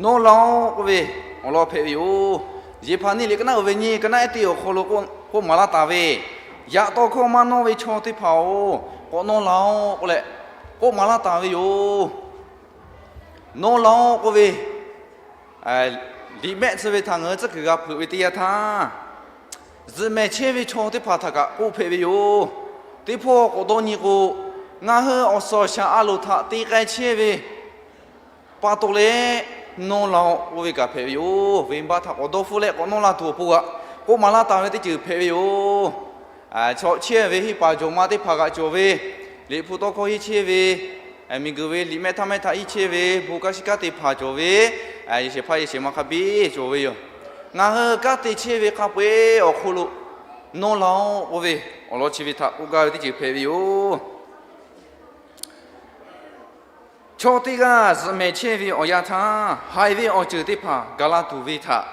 Nawˇ laˇ-oˆ k'oˆ ve awˬ lawn hpehꞈ ve yoˬ. Yeˍhpaˍneˍ liꞈ ka naˆ uiˍ ve nyi, ka naˆ ehˉ teˇ awˬ hk'aw lo k'oˆ maˍ laˇ taˍ ve, yaꞈ taw hkawˇ maˇ nawˇ ve chaw teˇ hpaˍ-oˬ, k'awꞈ nawˇ la-oˆ k'oˆ leh k'oˆ maˍ laˇ taˍ ve yoˬ. Nawˇ la-oˆ k'oˆ ve, liꞈ mehˆ tcuh ve htaꞈ ngaˬ hui tcuhˉ kuiˬ g'a hpeuꞈ ve teˇ yanˇ htaˇ, zuhꞈ mehˍ chehˇ ve chaw teˇ hpaˍ htaꞈ kaꞈ k'oˆ hpehꞈ ve yoˬ. Teˇ hpawˇ k'awꞈ dawˇ nyi k'o, ngaˬ hui awˬ suhˍ awˬ shaˍ a loˍ htaꞈ te k'ai chehˇ ve pa taw leh, nawˇ la-oˆ k'oˆ ve kaꞈ hpehꞈ ve yoˬ. Venˇbaˆ htaꞈ k'awꞈ dawˇ hpfuhˆ leh k'awꞈ nawˇ la tuˬ awˬ pon kaꞈ k'oˆ maˍ laˇ taˍ ve teˇ ceuˬ hpehꞈ ve yoˬ. Chaw chehˇ ve hiˆ paˍ jawˬ ma teˇ hpaˍ kaꞈ cawˬ ve, liꞈ hpu tawˇ hkawˇ henˇ chehˇ ve, miˬguiˬ ve liꞈ mehˆ htaˇ mehˆ htaˇ henˇ chehˇ ve, bon kanˉ shiˉ kanˉ te hpaˍ cawˬ ve, yehˬ shehˍ hpaˇ yehˬ shehˍ ma hk'a biˇ cawˬ ve yoˬ. Ngaˬ hui kanˉ te chehˇ ve hk'a peu-eˬ awˬ hk'aw lo nawˇ la-oˆ k'oˆ ve awˬ lawn chi ve htaꞈ k'oˆ gaˇ ve teˇ ceuˬ hpehꞈ ve yoˬ. Chaw teˇ g'aˇ zuhꞈ mehˍ chehˇ ve awˬ yanˇ htaˇ, haiˬ ve awˬ ceuˬ teˇ hpaˍ gaˬ la tuˬ ve htaꞈ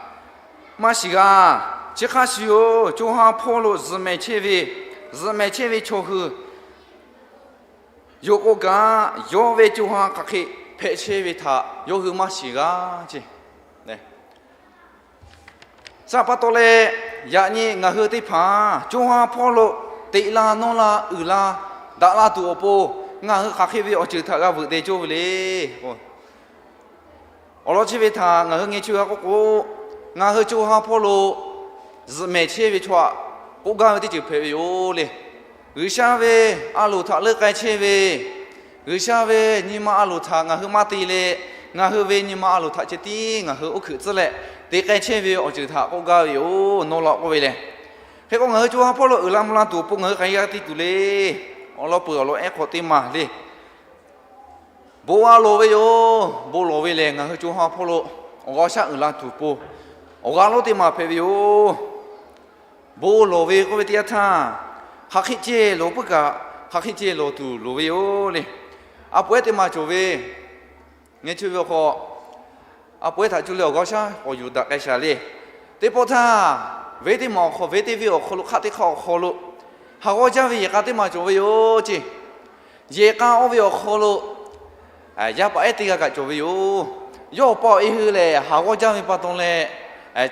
maˇ shiˍ g'a. Chi hk'a shuˍ yoˬ, co ha hpawˇ lo zuhꞈ mehˍ chehˇ ve, zuhꞈ mehˍ chehˇ ve chaw hui yoˬ k'o kaꞈ, yawˇ ve co ha hk'aˬ hk'e hpehꞈ chehˇ ve htaꞈ yawˇ hui maˇ shiˍ g'a ce. Saˍ pa taw leh, yaꞈ nyi ngaˬ hui teˇ hpaˍ co ha hpawˇ lo teꞈ la nawˇ la uiˍ la daꞈ la tuˬ awˬ pon, ngaˬ hui hk'aˬ hk'e ve awˬ ceuˬ htaꞈ g'a veuꞈ deh cawˇ ve le. Awˬ lawn chi ve htaꞈ ngaˬ hui ngeh chaweh g'a k'oˆ k'o, ngaˬ hui co ha hpawˇ lo zuhꞈ mehˍ chehˇ ve chaw htaꞈ k'oˆ gaˇ ve teˇ ceuˬ hpehꞈ ve yoˬ le. G'uiˬsha ve a loˍ htaꞈ leuˆ k'ai chehˇ ve, G'uiˬsha ve nyi ma a loˍ htaꞈ ngaˬ hui maˇ te leh, ngaˬ hui ve nyi ma a loˍ htaꞈ ceh tiˉ ngaˬ hui oˇ hkeuꞈ tcuhˉ leh te k'ai chehˇ ve awˬ ceuˬ htaꞈ k'oˆ gaˇ ve yoˬ. Nawˇ la k'oˆ ve lehˬ, hk'e k'o ngaˬ hui co ha hpawˇ lo uiˍ la mvuh la tuˬ awˬ pon ngaˬ hui hk'aˬ hk'e g'a te tuˬ le. Awˬ lawn peuˬ awˬ lawn ehˉ hk'aw teˇ maˬ le. Bon g'a lawˬ ve yoˬ. Bon lawˬ ve lehˬ, ngaˬ hui co ha hpawˇ lo awˬ g'aˇ shaˉ uiˍ la tuˬ awˬ pon awˬ g'aˇ lonˉ teˇ maˬ hpehꞈ ve yoˬ. Bon lawˬ ve k'oˆ ve teˇ yanˇ htaˇ, hk'aˬ hk'e ceh lawˬ puiˉ kaꞈ, hk'aˬ hk'e ceh lawˬ tuˬ loˍ ve yoˬ le. A poꞈ ehˉ teˇ maˬ cawˬ ve, ngeh chaweh ve awˬ hk'aw, a poꞈ ehˉ htaꞈ cuˇ leh awˬ g'aˇ shaˉ k'awꞈ yuˬ daꞈ k'ai shaˍ le. Teˇ pawˆ htaˇ, venˇ teˇ maˬ awˬ hk'aw, venˇ teˇ venˇ awˬ hk'aw lo, hk'aˆ teˇ hk'aˆ awˬ hk'aw lo, ha g'awˇ jaˇ ve yehˬ k'a teˇ maˬ cawˬ ve yoˬ ce. Yehˬ k'a oˇ ve awˬ hk'aw lo yaˇ paˍ ehˉ teˇ g'aˇ kaꞈ cawˬ ve yoˬ. Yawˇ awˬ pa awˬ e hui lehˬ, ha g'awˇ jaˇ ve pa taw leh,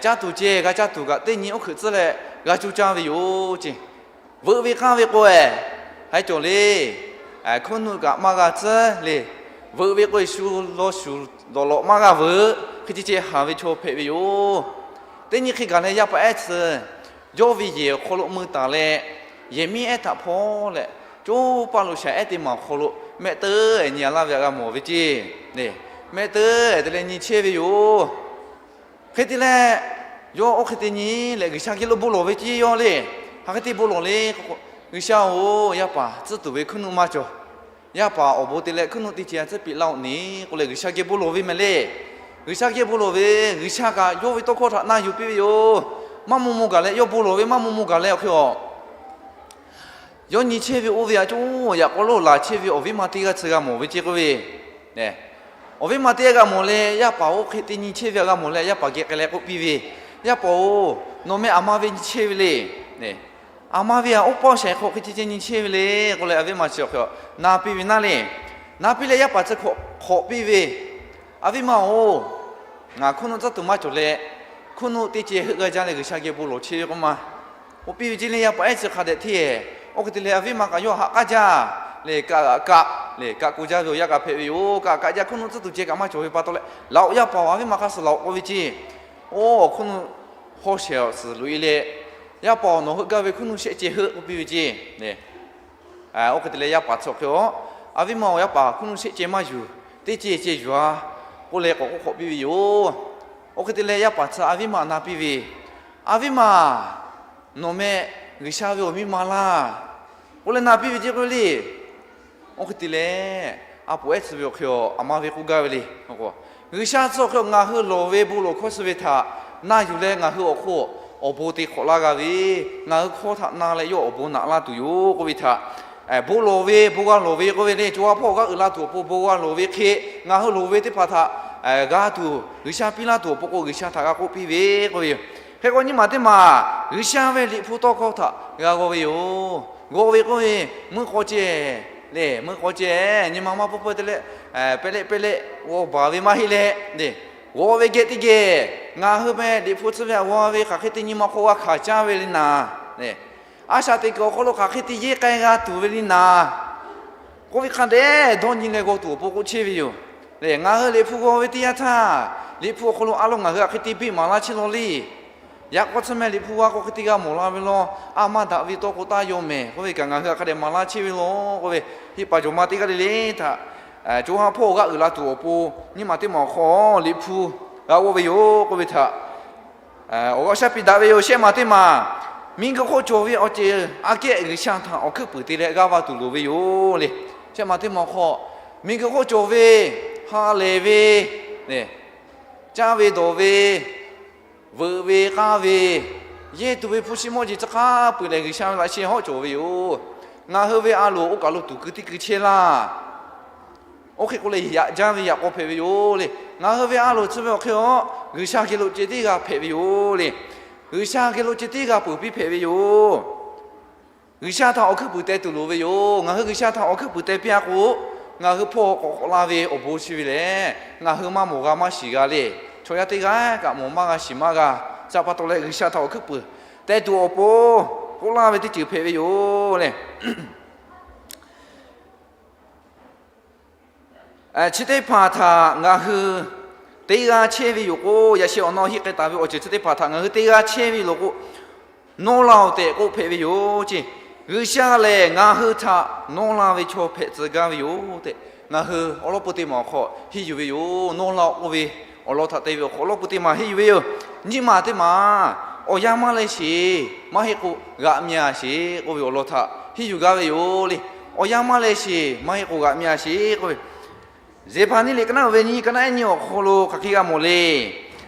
caˇ tuˬ ceh g'a caˇ tuˬ kaꞈ teˇ nyi oˇ hkeuꞈ tcuhˉ leh g'a cuˇ caˇ ve yoˬ ce. Veuꞈ ve k'aˇ ve k'o, haiˬ cawˬ le. Hkuiˉ nuˆ kaꞈ maˇ g'a tcuhˉ le. Veuꞈ ve k'o, shu law shuˍ lawꞈ lawꞈ maˇ g'a veuꞈ, hk'e ceh ceh haˍ ve chaw hpehꞈ ve yoˬ. Teˇ nyi hk'e gaˬ leh yaˇ paˍ ehˉ tcuh yawˇ ve yehˬ awˬ hk'aw lo mui taˍ leh, yehˬ miˉ ehˉ htaꞈ hpaw leh, coˇ paˇ lo shaˍ ehˉ teˇ maˬ awˬ hk'aw lo mehˆ teuˉ nyi a laˇ ve htaꞈ g'a mawˬ ve ce. Mehˆ teuˉ te leh nyi chehˇ ve yoˬ. Hk'e te leh, yawˇ oˇ hk'e te nyi leh G'uiˬsha geh lo bon lawˬ ve ce yawˇ le. Hk'aˬ hk'e te bon lawˬ le k'o, G'uiˬsha-oˬ, yaˇ paˍ tcuhˉ tuˬ ve hkuiˉ nuˆ maˇ cawˬ. Yaˇ paˍ awˬ bon te leh hkuiˉ nuˆ teˇ ceh tcuhˉ piˇ laˇ-oˆ ne k'oˆ leh G'uiˬsha geh bon lawˬ ve mehˍ le. G'uiˬsha geh bon lawˬ ve, G'uiˬsha kaꞈ yawˇ ve tawˇ hkawˇ htaꞈ na yuˬ piˇ ve yoˬ. Maˇ maw maw gaˬ leh yawˇ bon lawˬ ve maˇ maw maw gaˬ leh awˬ hk'e a yawˇ nyi chehˇ ve oˇ ve a coˇ yaꞈ k'aw lo laˬ chehˇ ve awˬ viˉ ma teˇ g'aˇ tcuh g'a mawˬ ve ce k'oˆ ve. Awˬ viˉ ma teˇ g'aˇ g'a mawˬ leh, yaˇ paˍ oˇ hk'e te nyi chehˇ ve g'a mawˬ leh, yaˇ paˍ geh k'ai leh k'oˆ piˇ ve, Yaˇ paˍ-oˬ, nawˬ meh aˬ ma ve nyi chehˇ ve le. Aˬ ma ve a oˇ paw shaiˍ hk'aw hk'e ceh ceh nyi chehˇ ve le k'oˆ leh, a viˉ ma chi awˬ hk'e na piˇ ve naˇ le. Na piˇ leh yaˇ paˍ tcuh hk'awꞈ hk'awꞈ piˇ ve, A viˉ ma-oˬ, ngaˬ hkuiˉ nuˆ tcuhˉ tuˬ maˇ cawˬ leh, hkuiˉ nuˆ teˇ ceh heuˆ g'a jaˇ leh G'uiˬsha geh bon lawˬ chehˇ ve k'oˆ ma. K'oˆ piˇ ve ce le, yaˇ paˍ ehˉ chi hk'a dehꞈ hteˇ. Oˇ hk'e te leh a viˉ ma kaꞈ yawˇ haꞈ k'aˉ jaˇ le, kaꞈ kaꞈ le, kaꞈ k'oˆ jaˇ ve awˬ yanˇ kaꞈ hpehꞈ ve yoˬ. Kaꞈ kaꞈ jaˇ, hkuiˉ nuˆ tcuhˉ tuˬ ceh kaꞈ maˇ cawˬ ve pa taw leh, Laˬ-oꞈ yaˇ paˍ-oˬ, a viˉ ma hk'a suh laˬ-oꞈ k'oˆ ve ce. Oˇ, hkuiˉ nuˆ hawˉ shehˍ awˬ suhˍ loꞈ-e leh, Yaˇ paˍ-oˬ, nawˬ heuˆ gaˇ ve hkuiˉ nuˆ shehˆ ceh heuˆ k'oˆ piˇ ve ce. Oˇ hk'e te leh yaˇ paˍ tcuh hk'e-a, A viˉ ma-oˬ, yaˇ paˍ hkuiˉ nuˆ shehˆ ceh maˇ yuˬ, teˇ ceh ceh yuˬ-a k'oˆ leh k'awꞈ k'oˆ hk'awꞈ piˇ ve yoˬ. Oˇ hk'e te leh yaˇ paˍ tcuh a viˉ ma na piˇ ve, A viˉ ma, nawˬ meh G'uiˬsha ve awˬ miˇ ma laˇ k'oˆ leh na piˇ ve ce k'oˆ ve le. Oˇ hk'e te leh, a poˍ ehˉ tcuh ve awˬ hk'e-a, aˬ ma ve k'oˆ gaˇ ve le. G'uiˬsha tcuh awˬ hk'e-a, ngaˬ hui lawˬ ve bon lawˬ hkawˇ suh ve htaꞈ na yuˬ leh ngaˬ hui awˬ hk'oˆ awˬ bon te hk'awꞈ laˇ g'a ve, ngaˬ hui hkawˇ htaꞈ na leh yawˇ awˬ bon naꞈ laˇ tuˬ yoˬ k'oˆ ve htaꞈ, bon lawˬ ve, bon g'a lawˬ ve k'oˆ ve le, co ha hpawˇ awˬ g'aˇ uiˍ la tuˬ awˬ pon bon g'a lawˬ ve hk'e, ngaˬ hui loˍ ve teˇ hpaˍ htaꞈ g'a tuˬ, G'uiˬsha piˇ laˇ tuˬ awˬ pon k'o, G'uiˬsha htaꞈ g'a k'oˆ piˇ ve k'oˆ ve yoˬ. Hk'e k'o, nyiˇ maˬ teˇ maˬ G'uiˬsha ve liꞈ hpu tawˇ hkawˇ htaꞈ g'a g'aw ve yoˬ. G'aw ve k'oˆ ve, meuˇ k'aw ceh le, meuˇ k'aw ceh, nyi ma maˇ pawˇ pawehˇ te leh, pehˇ lehˆ pehˇ lehˆ g'aw baˬ ve maˇ heˆ leh le. g'aw ve geh teˇ geh, ngaˬ hui meh Liꞈ hpu tcuh ve htaꞈ g'aw ve hk'aˬ hk'e te nyi ma hk'aw g'a hkanˍ caˇ ve le naˍ, a shaꞈ teꞈ kuiˬ awˬ hk'aw lo hk'aˬ hk'e te yeˇ k'ai g'a tuˬ ve le naˍ, k'oˆ ve hk'a dehꞈ dawˇ nyi leh g'aw tuˬ awˬ pon k'oˆ chehˇ ve yoˬ. Lehˬ, ngaˬ hui Liꞈ hpu g'aw ve teˇ yanˇ htaˇ, Liꞈ hpu awˬ hk'aw lo a lo ngaˬ hui hk'aˬ hk'e te biˇ maˍ laˇ chehˇ law le. Yaꞈ k'aw tcuh meh Liꞈ hpu g'a k'o hk'e te g'a mawˬ la ve law, a maˇ daꞈ ve tawˇ k'o taˇ yaw mehˍ k'oˆ ve kaꞈ ngaˬ hui hk'a dehꞈ maˍ laˇ chehˇ ve law k'oˆ ve, hiˆ paˍ jawˬ ma teˇ g'aˇ le le htaꞈ co ha hpawˇ g'aˇ uiˍ la tuˬ awˬ pon nyiˇ maˬ teˇ maˬ awˬ hk'aw Liꞈ hpu g'a g'aw ve yoˬ k'oˆ ve htaꞈ awˬ g'aˇ shaˉ piˇ daꞈ ve yoˬ. Shehˆ maˬ teˇ maˬ, miˬguiˬ hk'oˆ cawˬ ve awˬ ceuˬ aꞈ kehˉ G'uiˬsha htaꞈ awˬ hkuiˉ puiˍ te leh g'aˇ va tuˬ loˍ ve yoˬ le. Shehˆ maˬ teˇ maˬ awˬ hk'aw, miˬguiˬ hk'oˆ cawˬ ve, ha lehˬ ve, caˇ ve dawˬ ve, veuꞈ ve k'aˇ ve, yehˇ tuˬ ve hpu shi mawˇ jeˬ tcuh hk'a peu-eˬ lehˬ G'uiˬsha ve laꞈ sheh hawˉ cawˬ ve yoˬ. Ngaˬ hui ve a loˍ oˇ kaˬ lo tuˬ keu tiˉ keu chehˇ laˇ. Oˇ hk'e k'o leh yaꞈ jaˇ ve yaꞈ k'aw hpehꞈ ve yoˬ le. Ngaˬ hui ve a loˍ tcuh ve awˬ hk'e a, G'uiˬsha geh lo ceh tiˉ g'a hpehꞈ ve yoˬ le. G'uiˬsha geh lo ceh tiˉ g'a peuˬ piˇ hpehꞈ ve yoˬ. G'uiˬsha htaꞈ awˬ hkuiˉ puiˍ teh tuˬ loˍ ve yoˬ. Ngaˬ hui G'uiˬsha htaꞈ awˬ hkuiˉ puiˍ teh piˇ-a k'o, ngaˬ hui hpawˇ k'awꞈ k'awꞈ la ve awˬ bon chi ve lehˬ, ngaˬ hui maˇ mawˬ g'a maˇ shiˍ g'a le. Chaw yaˇ teˇ g'aˇ kaꞈ mawˬ maˇ g'a shiˍ maˇ g'a. Chi pa taw leh G'uiˬsha htaꞈ awˬ hkuiˉ puiˍ teh tuˬ awˬ pon k'oˆ laˇ ve teˇ ceuˬ hpehꞈ ve yoˬ le. Chi teˇ hpaˍ htaꞈ ngaˬ hui teˇ g'aˇ chehˇ ve yoˬ k'o, yaꞈ sheh awˬ naw hiˆ k'ai taˍ ve awˬ ceuˬ chi teˇ hpaˍ htaꞈ ngaˬ hui teˇ g'aˇ chehˇ ve yoˬ k'o, nawˇ la-oˬ tehꞈ k'oˆ hpehꞈ ve yoˬ ce. G'uiˬsha lehˬ ngaˬ hui htaꞈ nawˇ la ve chaw hpehꞈ tcuh gaˇ ve yoˬ tehꞈ, ngaˬ hui awˬ lawn pun teˇ maˬ awˬ hk'aw henˇ yuˬ ve yoˬ. Nawˇ la-oˬ k'oˆ ve awˬ lawn htaꞈ te ve awˬ hk'aw awˬ lawn pun teˇ maˬ henˇ yuˬ ve yoˬ. Nyiˇ maˬ teˇ maˬ, awˬ yanˇ maˇ leh sheˍ, maˇ heˆ k'o g'aꞈ mi-a sheˍ k'oˆ ve awˬ lawn htaꞈ henˇ yuˬ gaˇ ve yoˬ le. Awˬ yanˇ maˇ leh sheˍ, maˇ heˆ k'o g'aꞈ mi-a sheˍ k'oˆ ve, Yeˍhpaˍneˆ liꞈ ka naˉ uiˍ ve nyiˇ, ka naˉ ehˉ nyiˇ awˬ hk'aw lo hk'aˬ hk'e g'a mawˬ le.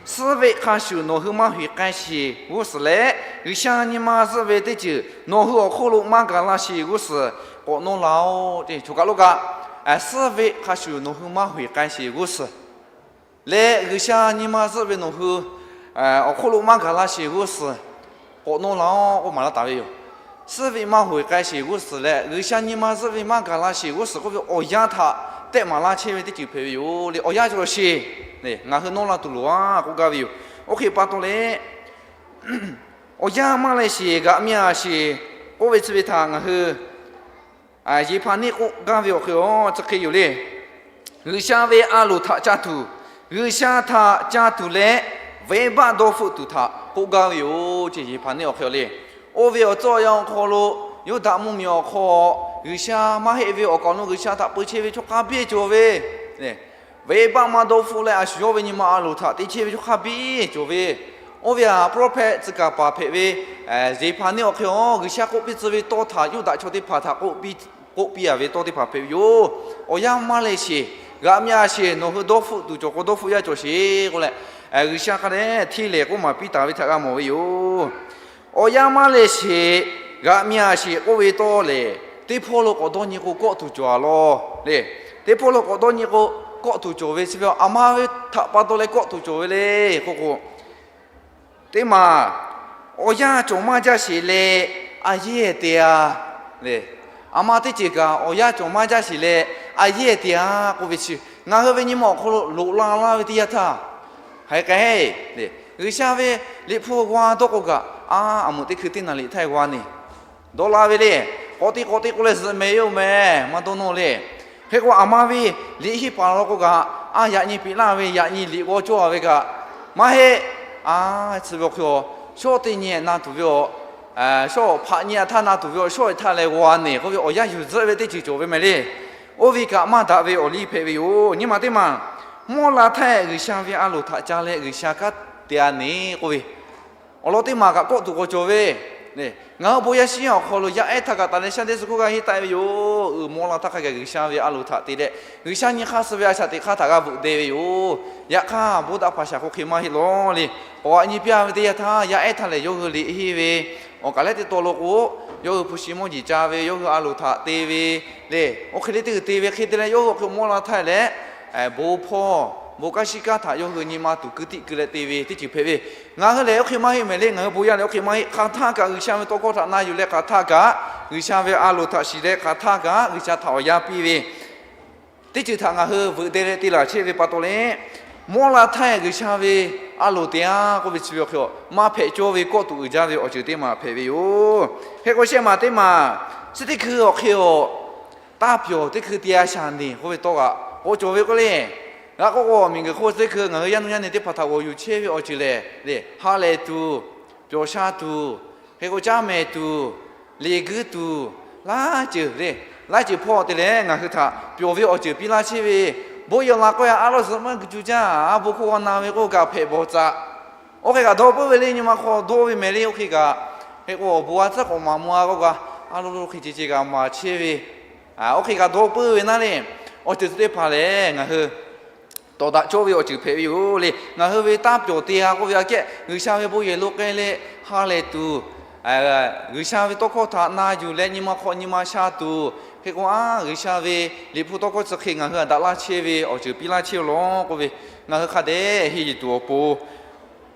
Suhˉ veˆ hk'a shuˍ nawˬ hui maˇ heˍ k'ai sheˍ g'uˇ suhˍ leh, G'uiˬsha nyi ma zuhˆ ve teˇ ceuˬ nawˬ hui awˬ hk'oˆ lo maˇ gaˬ la sheˍ g'uˇ suhˍ k'awꞈ nawˇ la-oˬ ce. Choˬ kaˬ lo kaꞈ, suhˉ veˆ hk'a shuˍ nawˬ hui maˇ heˍ k'ai sheˍ g'uˇ suhˍ leh, G'uiˬsha nyi ma zuhˆ ve nawˬ hui awˬ hk'oˆ lo maˇ gaˬ la sheˍ g'uˇ suhˍ k'awꞈ nawˇ la-oˬ k'oˆ maˍ laˇ taˍ ve yoˬ. Suhˉ veˆ maˇ heˍ k'ai sheˍ g'uˇ suhˍ leh, G'uiˬsha nyi ma zuhˆ ve maˇ gaˬ la sheˍ g'uˇ suhˍ k'oˆ ve awˬ yanˇ htaꞈ tehˆ maˍ laˇ chehˇ ve teˇ ceuˬ hpehꞈ ve yoˬ le. Awˬ yanˇ cawˬ sheˍ, ngaˬ hui nawˇ la tuˬ loˬ-a k'oˆ gaˇ ve yoˬ. Oˇ hk'e pa taw leh, awˬ yanˇ maˇ leh sheˍ, g'aꞈ mi-a sheˍ k'oˆ ve chi ve htaꞈ ngaˬ hui Yeˍhpaˍneˆ k'oˆ gaˇ ve awˬ hk'e a chi hk'e yoˬ le. G'uiˬsha ve a loˍ htaꞈ ca tuˬ, G'uiˬsha htaꞈ ca tuˬ leh, venˇbaˆ dawˇ hpfuhˆ tuˬ htaꞈ k'oˆ gaˇ ve yoˬ ce. Yeˍhpaˍneˆ awˬ hk'e le. Oˇ ve awˬ tcuhˇ awˬ yanˇ awˬ hk'aw lo, Yuˇdaꞈ mvuhˇmiˬ awˬ hk'aw, G'uiˬsha maˇ heˆ ve awˬ kaˍ awˬ nu G'uiˬsha htaꞈ peu chehˇ ve chaw hk'a biˇ cawˬ ve, venˇbaˆ maˇ dawˇ hpfuhˆ leh a shu yawˇ ve nyi ma a loˍ htaꞈ te chehˇ ve chaw hk'a biˇ cawˬ ve, oˇ ve htaꞈ prophet tcuh kaˍ paˍ hpehꞈ ve Yeˍhpaˍneˆ awˬ hk'e a, G'uiˬsha k'oˆ piˇ tcuh ve tawˇ htaꞈ Yuˇdaꞈ chaw teˇ hpaˍ htaꞈ k'oˆ piˇ, k'oˆ piˇ-a ve tawˇ teˇ hpaˍ hpehꞈ ve yoˬ. Awˬ yanˇ maˇ leh sheˍ, g'aꞈ mi-a sheˍ, nawˬ hui dawˇ hpfuhˆ tuˬ cawˬ k'o dawˇ hpfuhˆ yaˇ cawˬ sheˍ k'oˆ leh, G'uiˬsha hk'a dehꞈ hteˇ lehˍ k'oˆ maˍ piˇ taˍ ve htaꞈ g'a mawˬ ve yoˬ. Awˬ yanˇ maˇ leh sheˍ, g'aꞈ mi-a sheˍ k'oˆ ve tawˇ lehˬ, teˇ hpawˇ lo k'awꞈ dawˇ nyi k'o kawˆ tuˬ cawˬ-a law le. Teˇ hpawˇ lo k'awꞈ dawˇ nyi k'o, kawˆ tuˬ cawˬ ve chi ve a ma ve htaꞈ pa taw leh kawˆ tuˬ cawˬ ve le k'oˆ k'o, teˇ maˬ, awˬ yanˇ cawˬ maˇ jaˇ sheˍ leh, a yehˇ te-a le. A ma teˇ ceuˬ kaꞈ awˬ yanˇ cawˬ maˇ jaˇ sheˍ leh, a yehˇ te-a k'oˆ ve chi, ngaˬ hui ve nyi ma awˬ hk'aw lo loꞈ la laˇ ve teˇ yanˇ htaˇ, haiˬ k'ai le. G'uiˬsha ve Liꞈ hpu g'a dawˇ k'o kaꞈ, a, aˬ meuꞈ teˇ hkui teˇ naˍ liꞈ htaˇ g'a neˬ dawˇ la ve le. K'awꞈ te k'awꞈ te k'o leh zuhꞈ mehˍ yoˬ mehˍ, maˇ dawˇ nawˇ le. Hk'e k'o, aˬ ma ve liꞈ henˇ paˍ la k'o kaꞈ, a, yaꞈ nyi peꞈ laˇ ve, yaꞈ nyi liꞈ g'aw cawˇ-a ve kaꞈ, maˇ heˆ. A, chi ve awˬ hk'e a, shawˉ teˇ nyi na tuˬ ve a, shawˉ hpaꞈ nyi htaˇ na tuˬ ve a, shawˉ-e htaˇ leh g'a neˬ k'oˆ ve awˬ yanˇ yuˬ zuhˆ ve teˇ ceuˬ cawˬ ve mehˍ le. Oˇ ve kaꞈ maˇ daꞈ ve awˬ liˇ hpehꞈ ve yoˬ. Nyi ma teˇ maˬ, mawˇ la htaˇ G'uiˬsha ve a loˍ htaꞈ ca leh G'uiˬsha kanˉ te-a neˬ k'oˆ ve awˬ lawn teˇ maˬ kaꞈ kawˆ tuˬ k'awꞈ cawˬ ve. Ngaˬ hui bon yaˇ shiˉ awˬ hk'aw lo yaˇ ehˉ htaˇ kaꞈ taˍ leh shaˉ deˇ suh hk'oˆ g'a henˇ taˆ-e ve yoˬ. Uiˍ mawˇ la htaˇ hk'a gaˬ G'uiˬsha ve a loˍ htaꞈ te leh, G'uiˬsha nyi hk'aˇ suh ve a shaꞈ teꞈ hk'aˇ htaꞈ g'a veuꞈ deh ve yoˬ. Yaꞈ hk'aˇ, bon daꞈ hpaˍ shaˍ hk'oˆ hk'e maˇ heˆ law le. K'awꞈ g'aꞈ nyi piˇ-a ve teˇ yanˇ htaˇ, yaˇ ehˉ htaˇ lehˬ yawˇ hui liꞈ henˇ ve, awˬ kaˍ lehˉ teˇ taw lo k'o, yawˇ hui hpu shi mawˇ jeˬ ca ve, yawˇ hui a loˍ htaꞈ te ve le. Oˇ hk'e le teˇ g'uiˬ te ve hk'e te leh yawˇ hui awˬ hk'e mawˇ la htaˇ leh, bon hpawˇ, bon kaˇ shiˉ kaˇ htaꞈ yawˇ hui nyi ma tuˬ keu tiˆ keu leh te ve teˇ ceuˬ hpehꞈ ve. Ngaˬ hui lehˬ oˇ hk'e maˇ heˆ mehˍ le. Ngaˬ hui bon yaˇ lehˬ oˇ hk'e maˇ heˆ. Hk'aˬ htaˇ kaꞈ G'uiˬsha ve tawˇ hkawˇ htaꞈ na yuˬ leh, hk'aˬ htaˇ kaꞈ G'uiˬsha ve a loˍ htaꞈ shiˍ leh, hk'aˬ htaˇ kaꞈ G'uiˬsha htaꞈ awˬ yanˇ piˇ ve teˇ ceuˬ htaꞈ ngaˬ hui veuꞈ deh leh te laˬ chehˇ ve pa taw leh, Mawˇ la htaˇ G'uiˬsha ve a loˍ te-a k'oˆ ve chi ve awˬ hk'e a, maˇ hpehꞈ cawˇ ve kawˆ tuꞈ uiˍ jaˇ ve awˬ ceuˬ teˇ maˬ hpehꞈ ve yoˬ. Hk'e k'o shehˆ maˬ teˇ maˬ, chi teˇ hkui awˬ hk'e a, taˇ pyawˬ teˇ hkui te-a shaˍ neˬ k'oˆ ve tawˇ kaꞈ k'oˆ cawˬ ve k'oˆ le. G'a k'oˆ k'o, miˬguiˬ hk'oˆ teˇ hkui ngaˬ hui yaˇ nuˇ yaˇ neˬ teˇ hpaˍ htaꞈ g'awˬ yuˬ chehˇ ve awˬ ceuˬ lehˬ, ha lehˬ tuˬ, pyawˬ sha tuˬ, hk'e k'o caˇ mehˍ tuˬ, leˬ guiˇ tuˬ, laiˉ ceuˬ le, laiˉ ceuˬ hpawˇ te leh ngaˬ hui htaꞈ pyawˬ ve awˬ ceuˬ piˇ laˇ chehˇ ve, bon yehˬ laˬ k'oˆ-e, a laˇ zuhꞈ maˇ guiˬ cu jaˇ, a bon hk'oˆ g'a na ve k'oˆ kaꞈ hpehꞈ bawˬ tcuh. Oˇ hk'e kaꞈ dawˇ puiˉ ve le, nyi ma hk'aw dawˇ ve mehˍ le, oˇ hk'e kaꞈ, hk'e k'o awˬ bon a tcuhˉ k'awꞈ maˍ mawˬ-a k'oˆ kaꞈ, a lo lo hk'e ce ce kaꞈ maˍ chehˇ ve, oˇ hk'e kaꞈ dawˇ puiˉ ve naˉ le, awˬ ceuˬ teˇ hpaˍ lehˬ ngaˬ hui tawˍ daꞈ cawˇ ve awˬ ceuˬ hpehꞈ ve yoˬ le. Ngaˬ hui ve taˇ pyawˬ te-a k'oˆ ve aꞈ kehˉ G'uiˬsha ve bon yehˬ lo k'ai leh ha lehˬ tuˬ, G'uiˬsha ve tawˇ hkawˇ htaꞈ na yuˬ leh nyi ma hk'aw nyi ma sha tuˬ, hk'e k'o a G'uiˬsha ve liꞈ hpu tawˇ hkawˇ chi hk'e ngaˬ hui htaꞈ daꞈ laˇ chehˇ ve awˬ ceuˬ piˇ laˇ chehˇ ve law k'oˆ ve, ngaˬ hui hk'a dehꞈ henˇ yuˬ tuˬ awˬ pon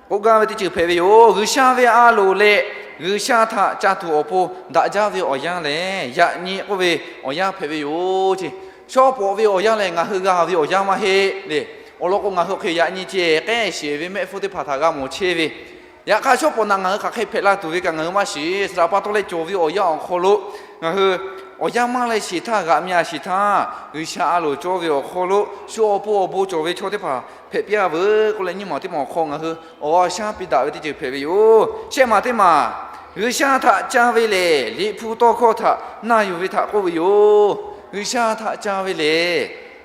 k'oˆ gaˇ ve teˇ ceuˬ hpehꞈ ve yoˬ. G'uiˬsha ve a loˍ leh G'uiˬsha htaꞈ ca tuˬ awˬ pon daꞈ jaˇ ve awˬ yanˇ lehˬ, yaꞈ nyi k'oˆ ve awˬ yanˇ hpehꞈ ve yoˬ ce. Shawˉ pawˍ ve awˬ yanˇ lehˬ, ngaˬ hui g'a ve awˬ yanˇ maˇ heˆ le. Awˬ lawn k'o, ngaˬ hui awˬ hk'e yaꞈ nyi ceh k'ehˆ sheˍ ve mehˆ hpfuhˇ teˇ hpaˍ htaꞈ g'a mawˬ chehˇ ve, yaꞈ hk'aˇ shawˉ pawˍ naꞈ ngaˬ hui hk'aˬ hk'e hpehꞈ la tuˬ ve kaꞈ ngaˬ hui maˇ shiˍ. Saˍ laꞈ pa taw leh cawˬ ve awˬ yanˇ awˬ hk'aw lo ngaˬ hui awˬ yanˇ maˇ leh sheˍ htaˇ g'aꞈ mya sheˍ htaˇ, G'uiˬsha a loˍ cawˇ ve awˬ hk'aw lo shu awˬ pon awˬ bon cawˬ ve chaw teˇ hpaˍ hpehꞈ piˇ-a veuˬ k'oˆ leh, nyiˇ maˬ teˇ maˬ awˬ hk'aw ngaˬ hui awˬ g'a shaˉ piˇ daꞈ ve teˇ ceuˬ hpehꞈ ve yoˬ. Shehˆ maˬ teˇ maˬ, G'uiˬsha htaꞈ ca ve lehˬ, Liꞈ hpu tawˇ hkawˇ htaꞈ na yuˬ ve htaꞈ k'oˆ ve yoˬ. G'uiˬsha htaꞈ ca ve lehˬ,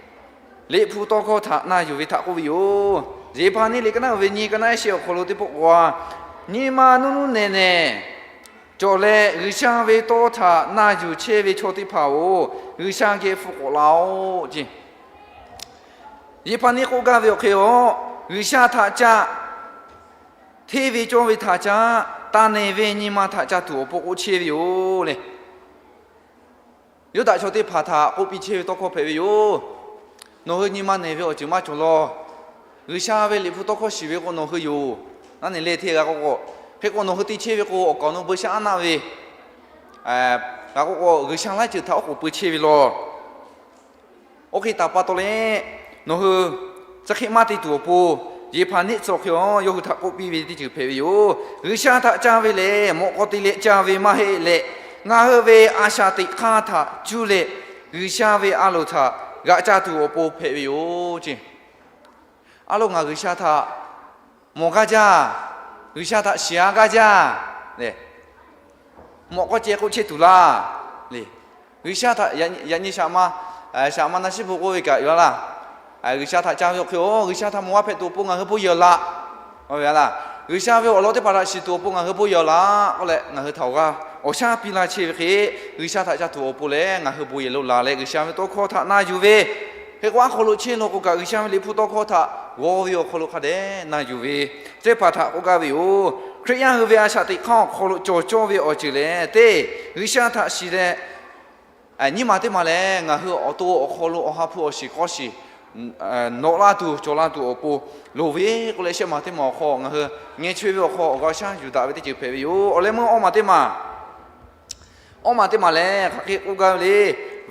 Liꞈ hpu tawˇ hkawˇ htaꞈ na yuˬ ve htaꞈ k'oˆ ve yoˬ. Yeˍhpaˍneˆ liꞈ ka naˆ uiˍ ve nyi, ka naˆ ehˉ shehˆ awˬ hk'aw lo teˇ pawˆ k'o a, nyi ma nuˇ nuˇ nehˬ nehˬ cawˬ leh G'uiˬsha ve tawˇ htaꞈ na yuˬ chehˇ ve chaw teˇ hpaˍ-oˬ, G'uiˬsha geh hpu k'awꞈ la-oˆ ce. Yeˍhpaˍneˆ k'oˆ gaˇ ve awˬ hk'e a, G'uiˬsha htaꞈ ca, hteˇ ve cawˇ ve htaꞈ ca, taˇ nehˬ ve nyi ma htaꞈ ca tuˬ awˬ pon k'oˆ chehˇ ve yoˬ le. Yuˇdaꞈ chaw teˇ hpaˍ htaꞈ k'oˆ piˇ chehˇ ve tawˇ hkawˇ hpehꞈ ve yoˬ. Nawˬ hui nyi ma nehˬ ve awˬ ceuˬ maˇ cawˬ law. G'uiˬsha ve liꞈ hpu tawˇ hkawˇ shiˍ ve k'o nawˬ hui yoˬ. Naˉ nehˬ leh hteˇ g'a k'oˆ k'o, hk'e k'o nawˬ hui te chehˇ ve k'o, awˬ kaˍ awˬ nu beu shaˉ aˉ naˆ ve, g'a k'oˆ k'o, G'uiˬsha laiˉ ceuˬ htaꞈ oˉ k'oˍ pui chehˇ ve law. Oˇ hk'e taˍ pa taw leh, nawˬ hui chi hk'e maˇ te tuˬ awˬ pon, Yeˍhpaˍneˆ tcuh hk'e a yawˇ hui htaꞈ k'oˆ piˇ ve teˇ ceuˬ hpehꞈ ve yoˬ. G'uiˬsha htaꞈ ca ve lehˬ, mawꞈ k'aw te leh ca ve maˇ heˆ leh, ngaˬ hui ve a shaꞈ teꞈ hk'aˇ htaꞈ cuˇ leh, G'uiˬsha ve a loˍ htaꞈ g'aꞈ ca tuˬ awˬ pon hpehꞈ ve yoˬ ce. A loˍ ngaˬ G'uiˬsha htaꞈ mawˬ gaˇ jaˇ, G'uiˬsha htaꞈ shiˍ-a gaˇ jaˇ le. Mawꞈ k'aw ceh k'oˆ chehˇ tuˬ laˇ le. G'uiˬsha htaꞈ yaꞈ nyi shaꞈ ma, shaꞈ ma na shiˉ bon k'oˆ ve kaꞈ yaw laˇ. G'uiˬsha htaꞈ ca ve awˬ hk'e a, G'uiˬsha htaꞈ mawˬ g'a hpehꞈ tuˬ awˬ pon ngaˬ hui bon yehˬ laꞈ. Laˇ, G'uiˬsha ve awˬ lawn teˇ hpaˍ htaꞈ shiˍ tuˬ awˬ pon ngaˬ hui bon yehˬ laꞈ k'oˆ leh, ngaˬ hui htaꞈ awˬ g'aˇ awˬ shaˉ piˇ laˇ chehˇ ve hk'e, G'uiˬsha htaꞈ ca tuˬ awˬ pon leh ngaˬ hui bon yehˬ lo laˬ leh, G'uiˬsha ve tawˇ hkawˇ htaꞈ na yuˬ ve, hk'e k'o aˉ hk'aw lo chehˇ law k'o kaꞈ, G'uiˬsha ve liꞈ hpu tawˇ hkawˇ htaꞈ g'aw ve awˬ hk'aw lo hk'a dehꞈ na yuˬ ve, teˇ hpaˍ htaꞈ k'oˆ gaˇ ve yoˬ. Hkriꞈ yaˇ hui ve a shaꞈ teꞈ hk'aˇ awˬ hk'aw lo cawˬ cawˇ ve awˬ ceuˬ lehˬ, teˇ G'uiˬsha htaꞈ shiˍ leh, nyiˇ maˬ teˇ maˬ lehˬ, ngaˬ hui awˬ to awˬ hk'aw lo awˬ ha hpu awˬ shiˍ k'awˇ shiˍ nawꞈ laˇ tuˬ cawˬ laˇ tuˬ awˬ pon loˍ ve k'oˆ leh, shehˆ maˬ teˇ maˬ awˬ hk'aw ngaˬ hui ngeh chaweh ve awˬ hk'aw awˬ g'aˇ shaˉ yuˬ daꞈ ve teˇ ceuˬ hpehꞈ ve yoˬ. Awˬ leh meuˇ awˇ maˬ teˇ maˬ, awˇ maˬ teˇ maˬ lehˬ, hk'aˬ hk'e k'oˆ gaˇ ve le.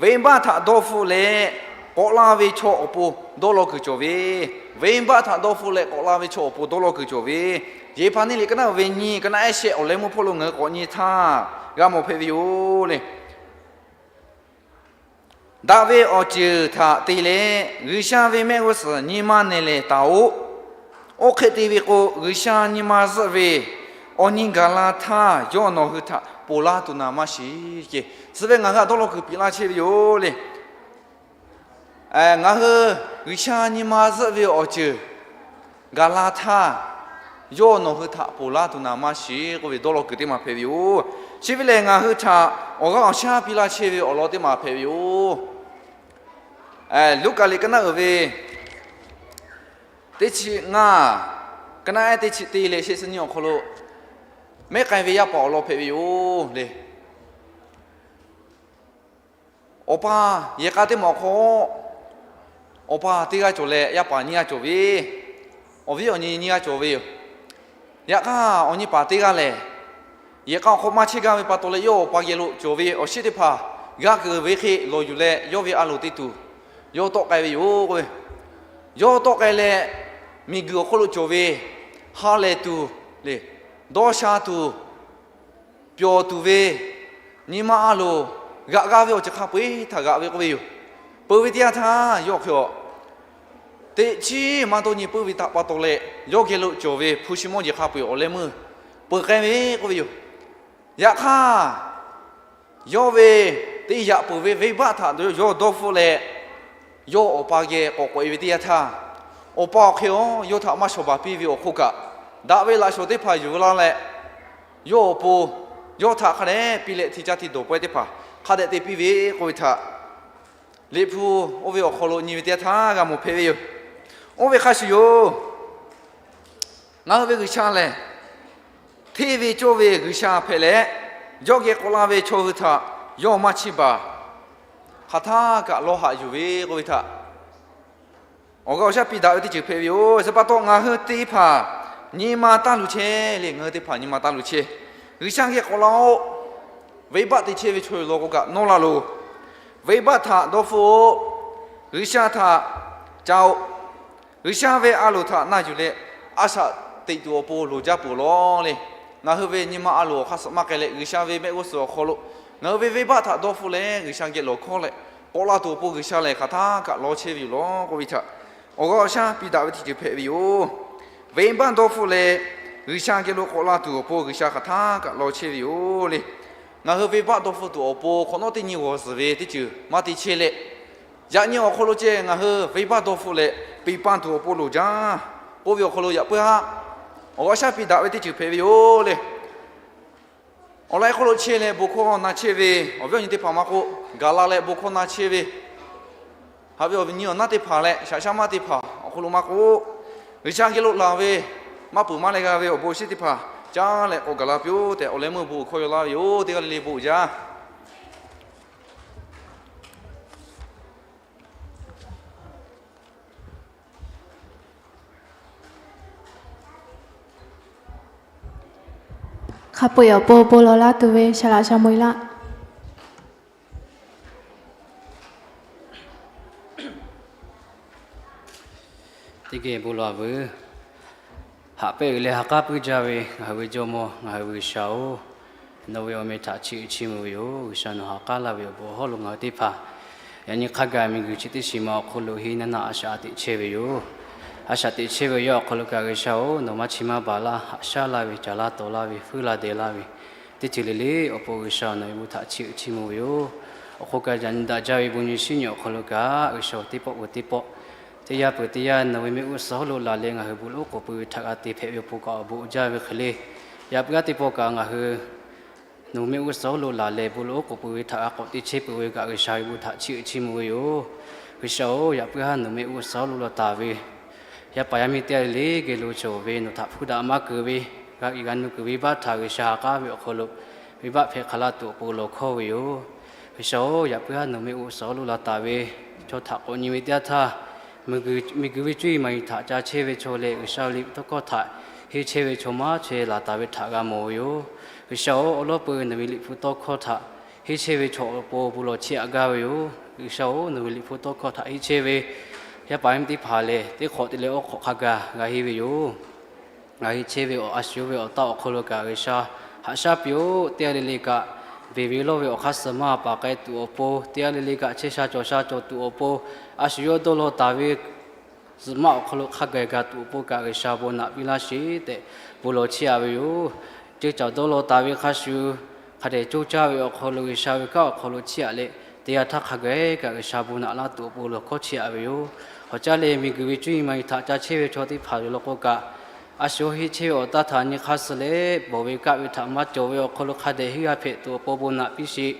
Venˇbaˆ htaꞈ dawˇ hpfuhˆ leh k'awꞈ la ve chaw awˬ pon dawˇ law kuiˬ cawˬ ve, venˇbaˆ htaꞈ dawˇ hpfuhˆ leh k'awꞈ la ve chaw awˬ pon dawˇ law kuiˬ cawˬ ve, Yeˍhpaˍneˆ liꞈ ka naˆ uiˍ ve nyi, ka naˆ ehˉ shehˆ awˬ leh meuˇ hpawˇ lo ngaˬ hui k'awꞈ nyi htaˇ g'a mawˬ hpehꞈ ve yoˬ le. Daꞈ ve awˬ ceuˬ htaꞈ te leh G'uiˬsha ve mehˆ g'uˇ suhˍ nyi ma nehˬ lehˬ taˍ-oꞈ. Oˇ hk'e te ve k'o, G'uiˬsha nyi ma zuhˆ ve awˬ nyi gaˬ la htaˇ, yawˇ nawˬ hui htaꞈ ponˬ laˇ tuˬ naˍ maˇ shiˍ ce. Suh ve ngaˬ hui htaꞈ dawˇ law kuiˬ piˇ laˇ chehˇ ve yoˬ le. Ngaˬ hui G'uiˬsha nyi ma zuhˆ ve awˬ ceuˬ gaˬ la htaˇ, yawˇ nawˬ hui htaꞈ ponˬ laˇ tuˬ naˍ maˇ shiˍ k'oˆ ve dawˇ law kuiˬ teˇ maˬ hpehꞈ ve yoˬ. Chi ve lehˬ, ngaˬ hui htaꞈ awˬ g'aˇ awˬ shaˉ piˇ laˇ chehˇ ve awˬ lawn teˇ maˬ hpehꞈ ve yoˬ. Luˉkaꞈ liꞈ ka naˆ uiˍ ve teˇ chi ngaˇ, ka naˆ ehˉ teˇ chi te leh shehˆ chi nyiˇ awˬ hk'aw lo mehˉ k'ai ve yaˇ paˍ awˬ lawn hpehꞈ ve yoˬ le. Awˬ pa yehˬ k'a teˇ maˬ awˬ hk'aw, awˬ pa teˇ g'aˇ cawˬ leh yaˇ paˍ nyiˇ g'aˇ cawˬ ve, awˬ viˉ awˬ nyi nyiˇ g'aˇ cawˬ ve yoˬ. Yaꞈ hk'aˇ, awˬ nyi paˍ teˇ g'aˇ lehˬ, yehˬ k'a awˬ hk'aw maˇ chehˇ gaˇ ve pa taw leh, yawˇ awˬ pa geh lo cawˬ ve awˬ shiˉ teˇ hpaˍ g'a keunˍ ve hk'e lawˬ yuˬ leh, yawˇ ve a loˍ te tuˬ yawˇ tawˆ k'ai ve yoˬ k'oˆ ve. Yawˇ tawˆ k'ai leh, miˬguiˬ awˬ hk'oˆ lo cawˬ ve ha lehˬ tuˬ le, dawˇ sha tuˬ, pyawˬ tuˬ ve nyi ma a loˍ g'aꞈ g'a ve awˬ ceuˬ hk'a peu-eˬ htaꞈ g'aꞈ ve k'oˆ ve yoˬ. Peuˬ ve teˇ yanˇ htaˇ yawˇ hk'e a teꞈ chiˉ maˇ dawˇ nyi puiˉ ve htaꞈ pa taw leh, yawˇ geh lo cawˬ ve hpu shi mawˇ jeˬ hk'a peu-eˬ awˬ leh meuˇ peuˬ k'ai ve k'oˆ ve yoˬ. Yaꞈ hk'aˇ, yawˇ ve teˇ yaꞈ peuˬ ve venˇbaˆ htaꞈ yawˇ dawˇ hpfuhˆ leh, yawˇ awˬ pa geh k'awꞈ k'oꞈ e ve teˇ yanˇ htaˇ, awˬ pa awˬ hk'e a yawˇ htaꞈ maˇ shawˍ baˬ piˇ ve awˬ hk'oˆ kaꞈ, daꞈ ve laꞈ shawˍ teˇ hpaˍ yuˬ la leh, yawˇ awˬ pon yawˇ htaꞈ hk'a dehꞈ piˇ leh hti caˇ hti dawˬ pawehˇ teˇ hpaˍ hk'a dehꞈ te piˇ ve k'oˆ ve htaꞈ Liꞈ hpu oˇ ve awˬ hk'aw lo nyi ve teˇ yanˇ htaˇ g'a mawˬ hpehꞈ ve yoˬ. Oˇ ve hk'a shuˍ yoˬ. Ngaˬ hui ve G'uiˬsha lehˬ, hteˇ ve cawˇ ve G'uiˬsha hpehꞈ leh, yawˇ geh k'awꞈ la ve chaw hui htaꞈ yawˇ maˇ chiˇ baˬ, hk'aˬ htaˇ kaꞈ lawˇ haꞈ yuˬ ve k'oˆ ve htaꞈ awˬ g'aˇ awˬ shaˉ piˇ daꞈ ve teˇ ceuˬ hpehꞈ ve yoˬ. Chi pa taw ngaˬ hui teˇ hpaˍ nyi ma taˇ luˬ chehˇ le, ngaˬ hui teˇ hpaˍ nyi ma taˇ luˬ chehˇ. G'uiˬsha geh k'awꞈ la-oˆ. Venˇbaˆ te chehˇ ve chaw yoˬ law k'o kaꞈ nawˇ la loˬ. Venˇbaˆ htaꞈ dawˇ hpfuhˆ-oˆ. G'uiˬsha htaꞈ ca-oˆ. G'uiˬsha ve a loˍ htaꞈ na yuˬ leh, a shaꞈ teꞈ tuˬ awˬ pon loˍ jaˇ peuˬ law le. Ngaˬ hui ve nyi ma a loˍ awˬ hk'aˇ suh maˇ k'ai leh, G'uiˬsha ve mehˆ g'uˇ suhˍ awˬ hk'aw lo ngaˬ hui ve venˇbaˆ htaꞈ dawˇ hpfuhˆ leh G'uiˬsha geh lawˬ hkawˇ leh k'awꞈ la tuˬ awˬ pon G'uiˬsha lehˬ hk'aˬ htaˇ kaꞈ lawˇ chehˇ ve yoˬ law k'oˆ ve htaꞈ awˬ g'aˇ awˬ shaˉ piˇ daꞈ ve teˇ ceuˬ hpehꞈ ve yoˬ. Venˇbaˆ dawˇ hpfuhˆ leh G'uiˬsha geh lo k'awꞈ la tuˬ awˬ pon G'uiˬsha hk'aˬ htaˇ kaꞈ lawˇ chehˇ ve yoˬ le. Ngaˬ hui venˇbaˆ dawˇ hpfuhˆ tuˬ awˬ pon hk'awꞈ nawˉ teˇ nyi g'awˬ zuhˬ ve teˇ ceuˬ maˇ te chehˇ leh, yaꞈ nyi awˬ hk'aw lo ceh ngaˬ hui venˇbaˆ dawˇ hpfuhˆ leh peꞈ paˇ tuˬ awˬ pon loˍ jaˇ k'oˆ ve awˬ hk'aw lo yaꞈ puiˉ haˉ awˬ g'aˇ shaˉ piˇ daꞈ ve teˇ ceuˬ hpehꞈ ve yoˬ le. Awˬ laꞈ hk'aw lo chehˇ leh bon hkawˇ na chehˇ ve awˬ viˉ awˬ nyi teˇ hpaˍ maˇ k'oˆ, gaˬ la leh bon hkawˇ na chehˇ ve haꞈ ve awˬ nyi awˬ naˉ teˇ hpaˍ leh shaꞈ shaˉ maˇ teˇ hpaˍ awˬ hk'aw lo maˇ k'oˆ, G'uiˬsha geh lo laˬ ve maˇ peuˬ maˇ leh g'a ve awˬ bon awˬ shinˉ teˇ hpaˍ caˇ leh k'awꞈ gaˬ la piˇ-oˆ tehꞈ, awˬ leh meuˇ bon hkawˇ yaw laˇ ve yoˬ. Teˇ g'aˇ le le bon jaˇ. Hk'a peu-eˬ awˬ pon bon lawˬ laˇ tuˬ ve saˍ laꞈ Saˍmo-eˍlaˆ. Teˇ geh bon lawˬ-a veuˬ. Haꞈ pehnˇ uiˍ leh ha k'aˉ puiˉ jaˇ ve ngaˬ hui ve Jawˇmawˇ, ngaˬ hui ve G'uiˬsha-oˬ, nawˬ ve awˬ meh htaꞈ chiˇ uiˍ chiˇ mvuh ve yoˬ. G'uiˬsha nawˬ ha k'aˉ laˇ ve awˬ bon awˬ hawˉ lo ngaˬ hui teˇ hpaˍ yaꞈ nyi hk'a gaˬ miˬguiˬ chi teˇ shiˍ ma awˬ hk'aw lo henˇ naˇ naˆ a shaꞈ teꞈ chehˇ ve yoˬ. A shaꞈ teꞈ chehˇ ve yawˇ awˬ hk'aw lo kaꞈ G'uiˬsha-oˬ, nawˬ maˇ chiˇ maˇ baˬ laˇ, haꞈ shaˉ laˇ ve, caˍ laˇ tawˍ laˇ ve, fuiˉ laˇ deh laˇ ve, teˇ ceuˬ le le awˬ pon G'uiˬsha nawˬ ve bon htaꞈ chiˇ uiˍ chiˇ mvuh ve yoˬ. Awˬ hk'oˆ kaꞈ yaꞈ nyi daꞈ jaˇ ve bon nyi shinˉ nyi awˬ hk'aw lo kaꞈ G'uiˬsha teˇ pawˆ peuˬ teˇ pawˆ, teˇ yanˇ peuˬ teˇ yanˇ nawˬ ve mehˆ g'uˇ suhˍ hawˉ lo laˬ leh ngaˬ hui bon lawˬ oˉ k'oˍ pui ve htaꞈ g'a te hpehꞈ ve awˬ pon kaꞈ awˬ bon uiˍ jaˇ ve hk'e le. Yaꞈ puiˉ aˉ teˇ pawˆ kaꞈ ngaˬ hui nawˬ mehˆ g'uˇ suhˍ hawˉ lo laˬ leh bon lawˬ oˉ k'oˍ pui ve htaꞈ g'a k'awꞈ te chehˇ peuˬ ve kaꞈ G'uiˬsha ve bon htaꞈ chiˇ uiˍ chiˇ mvuh ve yoˬ. G'uiˬsha-oˬ, yaꞈ puiˉ aˉ nawˬ mehˆ g'uˇ suhˍ hawˉ lo laˬ taˍ ve yaˇ paˍ yaˇ miˇ teˇ g'aˇ le le geh lo cawˬ ve nawˬ htaꞈ hpuˇ daꞈ maˇ keu ve, g'a iˍ g'a nu kuiˬ ve baˆ htaꞈ G'uiˬsha ha k'aˉ ve awˬ hk'aw lo venˇbaˆ hpehꞈ hk'a laˇ tuˬ awˬ pon lawˬ hkawˇ ve yoˬ. G'uiˬsha-oˬ, yaꞈ puiˉ aˉ nawˬ mehˆ g'uˇ suhˍ hawˉ lo laˬ taˍ ve chaw htaꞈ k'awꞈ nyi ve teˇ yanˇ htaˇ, miˬguiˬ ve cuˇ yiˍ maˍ yiˍ htaꞈ ca chehˇ ve chaw leh G'uiˬsha ve liꞈ hpu tawˇ hkawˇ htaꞈ henˇ chehˇ ve chaw maˇ chehˇ laˬ taˍ ve htaꞈ g'a mawˬ ve yoˬ. G'uiˬsha-oˬ, awˬ lawˉ peu nawˬ ve liꞈ hpu tawˇ hkawˇ htaꞈ henˇ chehˇ ve chaw awˬ pon bon lawˬ chiˇ aꞈ gaˇ ve yoˬ. G'uiˬsha-oˬ, nawˬ ve liꞈ hpu tawˇ hkawˇ htaꞈ henˇ chehˇ ve yaˇ paˍ yaˇ miˇ teˇ hpaˍ lehˬ, teˇ hk'awꞈ te leh awˬ hk'awꞈ hk'a gaˬ g'a henˇ ve yoˬ. G'a henˇ chehˇ ve awˬ a shu ve awˬ taˆ awˬ hk'aw lo kaꞈ G'uiˬsha haꞈ shaˉ piˇ-oˆ. Teˇ g'aˇ le le kaꞈ beˬ ve lawˇ ve awˬ hk'aˇ suh maˇ paˍ k'ai tuˬ awˬ pon, teˇ g'aˇ le le kaꞈ chehˇ sha cawˬ sha cawˬ tuˬ awˬ pon, a shu yawˇ dawˇ law taˍ ve zuhꞈ maˆ awˬ hk'aw lo hk'a gaˬ gaˬ tuˬ awˬ pon kaꞈ G'uiˬsha bon naꞈ piˇ laˇ sheˍ tehꞈ bon lawˬ chiˇ aꞈ ve yoˬ. Ceuˇ caˬ dawˇ law taˍ ve hk'a shuˍ, hk'a dehꞈ coˇ caˇ ve awˬ hk'aw lo G'uiˬsha ve kanˉ awˬ hk'aw lo chiˇ aꞈ leh, teˇ yanˇ htaˇ hk'a gaˬ kaꞈ G'uiˬsha bon naꞈ laˇ tuˬ awˬ pon lawˬ hkawˇ chiˇ aꞈ ve yoˬ. K'awꞈ caˇ leh miˬguiˬ ve cuˇ yiˍ maˍ yiˍ htaꞈ ca chehˇ ve chaw teˇ hpaˍ yoˬ law k'o kaꞈ, a shu henˇ chehˇ ve awˬ taˇ htaꞈ nyi hk'aˇ suh leh bawˬ ve kaˆ ve htaꞈ maˇ cawˬ ve awˬ hk'aw lo hk'a dehꞈ henˇ g'a hpehꞈ tuˬ awˬ pon bon naꞈ piˇ sheˍ.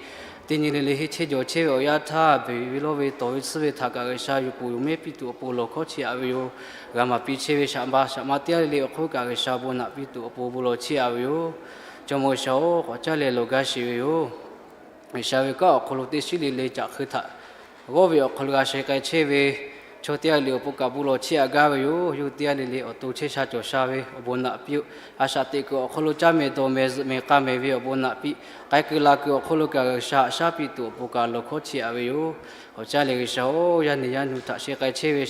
Teˇ nyi le le henˇ chehˇ jawˬ chehˇ ve awˬ yanˇ htaˇ beˬ ve lawˇ ve tawˍ ve tsuhˇ ve htaꞈ kaꞈ G'uiˬsha yuˬ pfuhˍ yuˬ mehˉ piˇ tuˬ awˬ pon lawˬ hkawˇ chiˇ aꞈ ve yoˬ. G'a maˍ piˇ chehˇ ve shaꞈ ma shaꞈ ma teˇ g'aˇ le le awˬ hk'oˆ kaꞈ G'uiˬsha bon naꞈ piˇ tuˬ awˬ pon bon lawˬ chiˇ aꞈ ve yoˬ. Jawˇmawˇ G'uiˬsha-oˬ, k'awꞈ caˇ leh lawˬ gaˇ sheˍ ve yoˬ. G'uiˬsha ve kanˉ awˬ hk'aw lo teˇ shiˉ le le caꞈ hk'eu htaꞈ g'awˇ ve awˬ hk'aw lo g'a sheh k'ai chehˇ ve chaw teˇ g'aˇ le le awˬ pon kaꞈ bon lawˬ chiˇ aꞈ gaˇ ve yoˬ. Yawˇ hui teˇ g'aˇ le le awˬ to chehˇ sha cawˬ sha ve awˬ bon naꞈ piˇ-oˆ. A shaꞈ teꞈ kuiˬ awˬ hk'aw lo caˇ mehˍ dawˬ mehˍ zuhꞈ mehˍ k'a mehˍ ve awˬ bon naꞈ piˇ, k'ai kuiˬ la kuiˬ awˬ hk'aw lo kaꞈ G'uiˬsha haꞈ shaˉ piˇ tuˬ awˬ pon kaꞈ lawˬ hkawˇ chiˇ aꞈ ve yoˬ. K'awꞈ caˇ leh G'uiˬsha-oˬ, yaˇ nehˬ yaˇ nu htaꞈ sheh k'ai chehˇ ve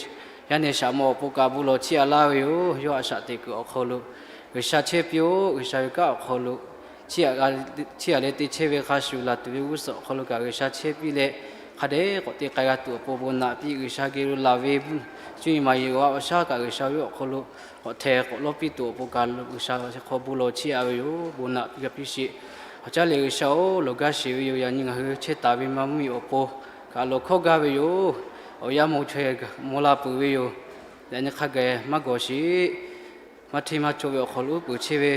Yaˇ nehˬ shaꞈ maw awˬ pon kaꞈ bon lawˬ chiˇ aꞈ laˇ ve yoˬ. Yawˇ a shaꞈ teꞈ kuiˬ awˬ hk'aw lo G'uiˬsha chehˇ piˇ-oˆ. G'uiˬsha ve kanˉ awˬ hk'aw lo chiˇ aꞈ leh teˇ chehˇ ve hk'a shuˍ laˬ tuˬ ve g'uˇ suhˍ awˬ hk'aw lo kaꞈ G'uiˬsha chehˇ piˇ leh, hk'a dehꞈ k'awꞈ te k'ai g'a tuˬ awˬ pon bon naꞈ piˇ. G'uiˬsha geh lo laˬ ve cuˇ yiˍ maˍ yiˍ awˬ g'aˇ awˬ shaˉ kaꞈ G'uiˬsha ve awˬ hk'aw lo k'awꞈ htehˍ k'awꞈ lawˇ piˇ tuˬ awˬ pon kaꞈ G'uiˬsha chi hk'aw bon lawˬ chiˇ aꞈ ve yoˬ. Bon naꞈ piˇ g'a piˇ sheˍ. Awˬ caˉ lehˬ G'uiˬsha-oˬ, lawˬ gaˇ sheˍ ve yoˬ. Yaꞈ nyi ngaˬ hui chehˇ taˍ ve maˇ mvuhˇmiˬ awˬ pon kaꞈ lawˬ hkawˇ gaˇ ve yoˬ. Awˬ yanˇ mawˬ chaweh mawˬ la peuˬ ve yoˬ. Yaꞈ nyi hk'a gaˬ maˇ gawˬ sheˍ. Maˇ hteˇ maˇ cawˇ ve awˬ hk'aw lo uˉ peunˍ chehˇ ve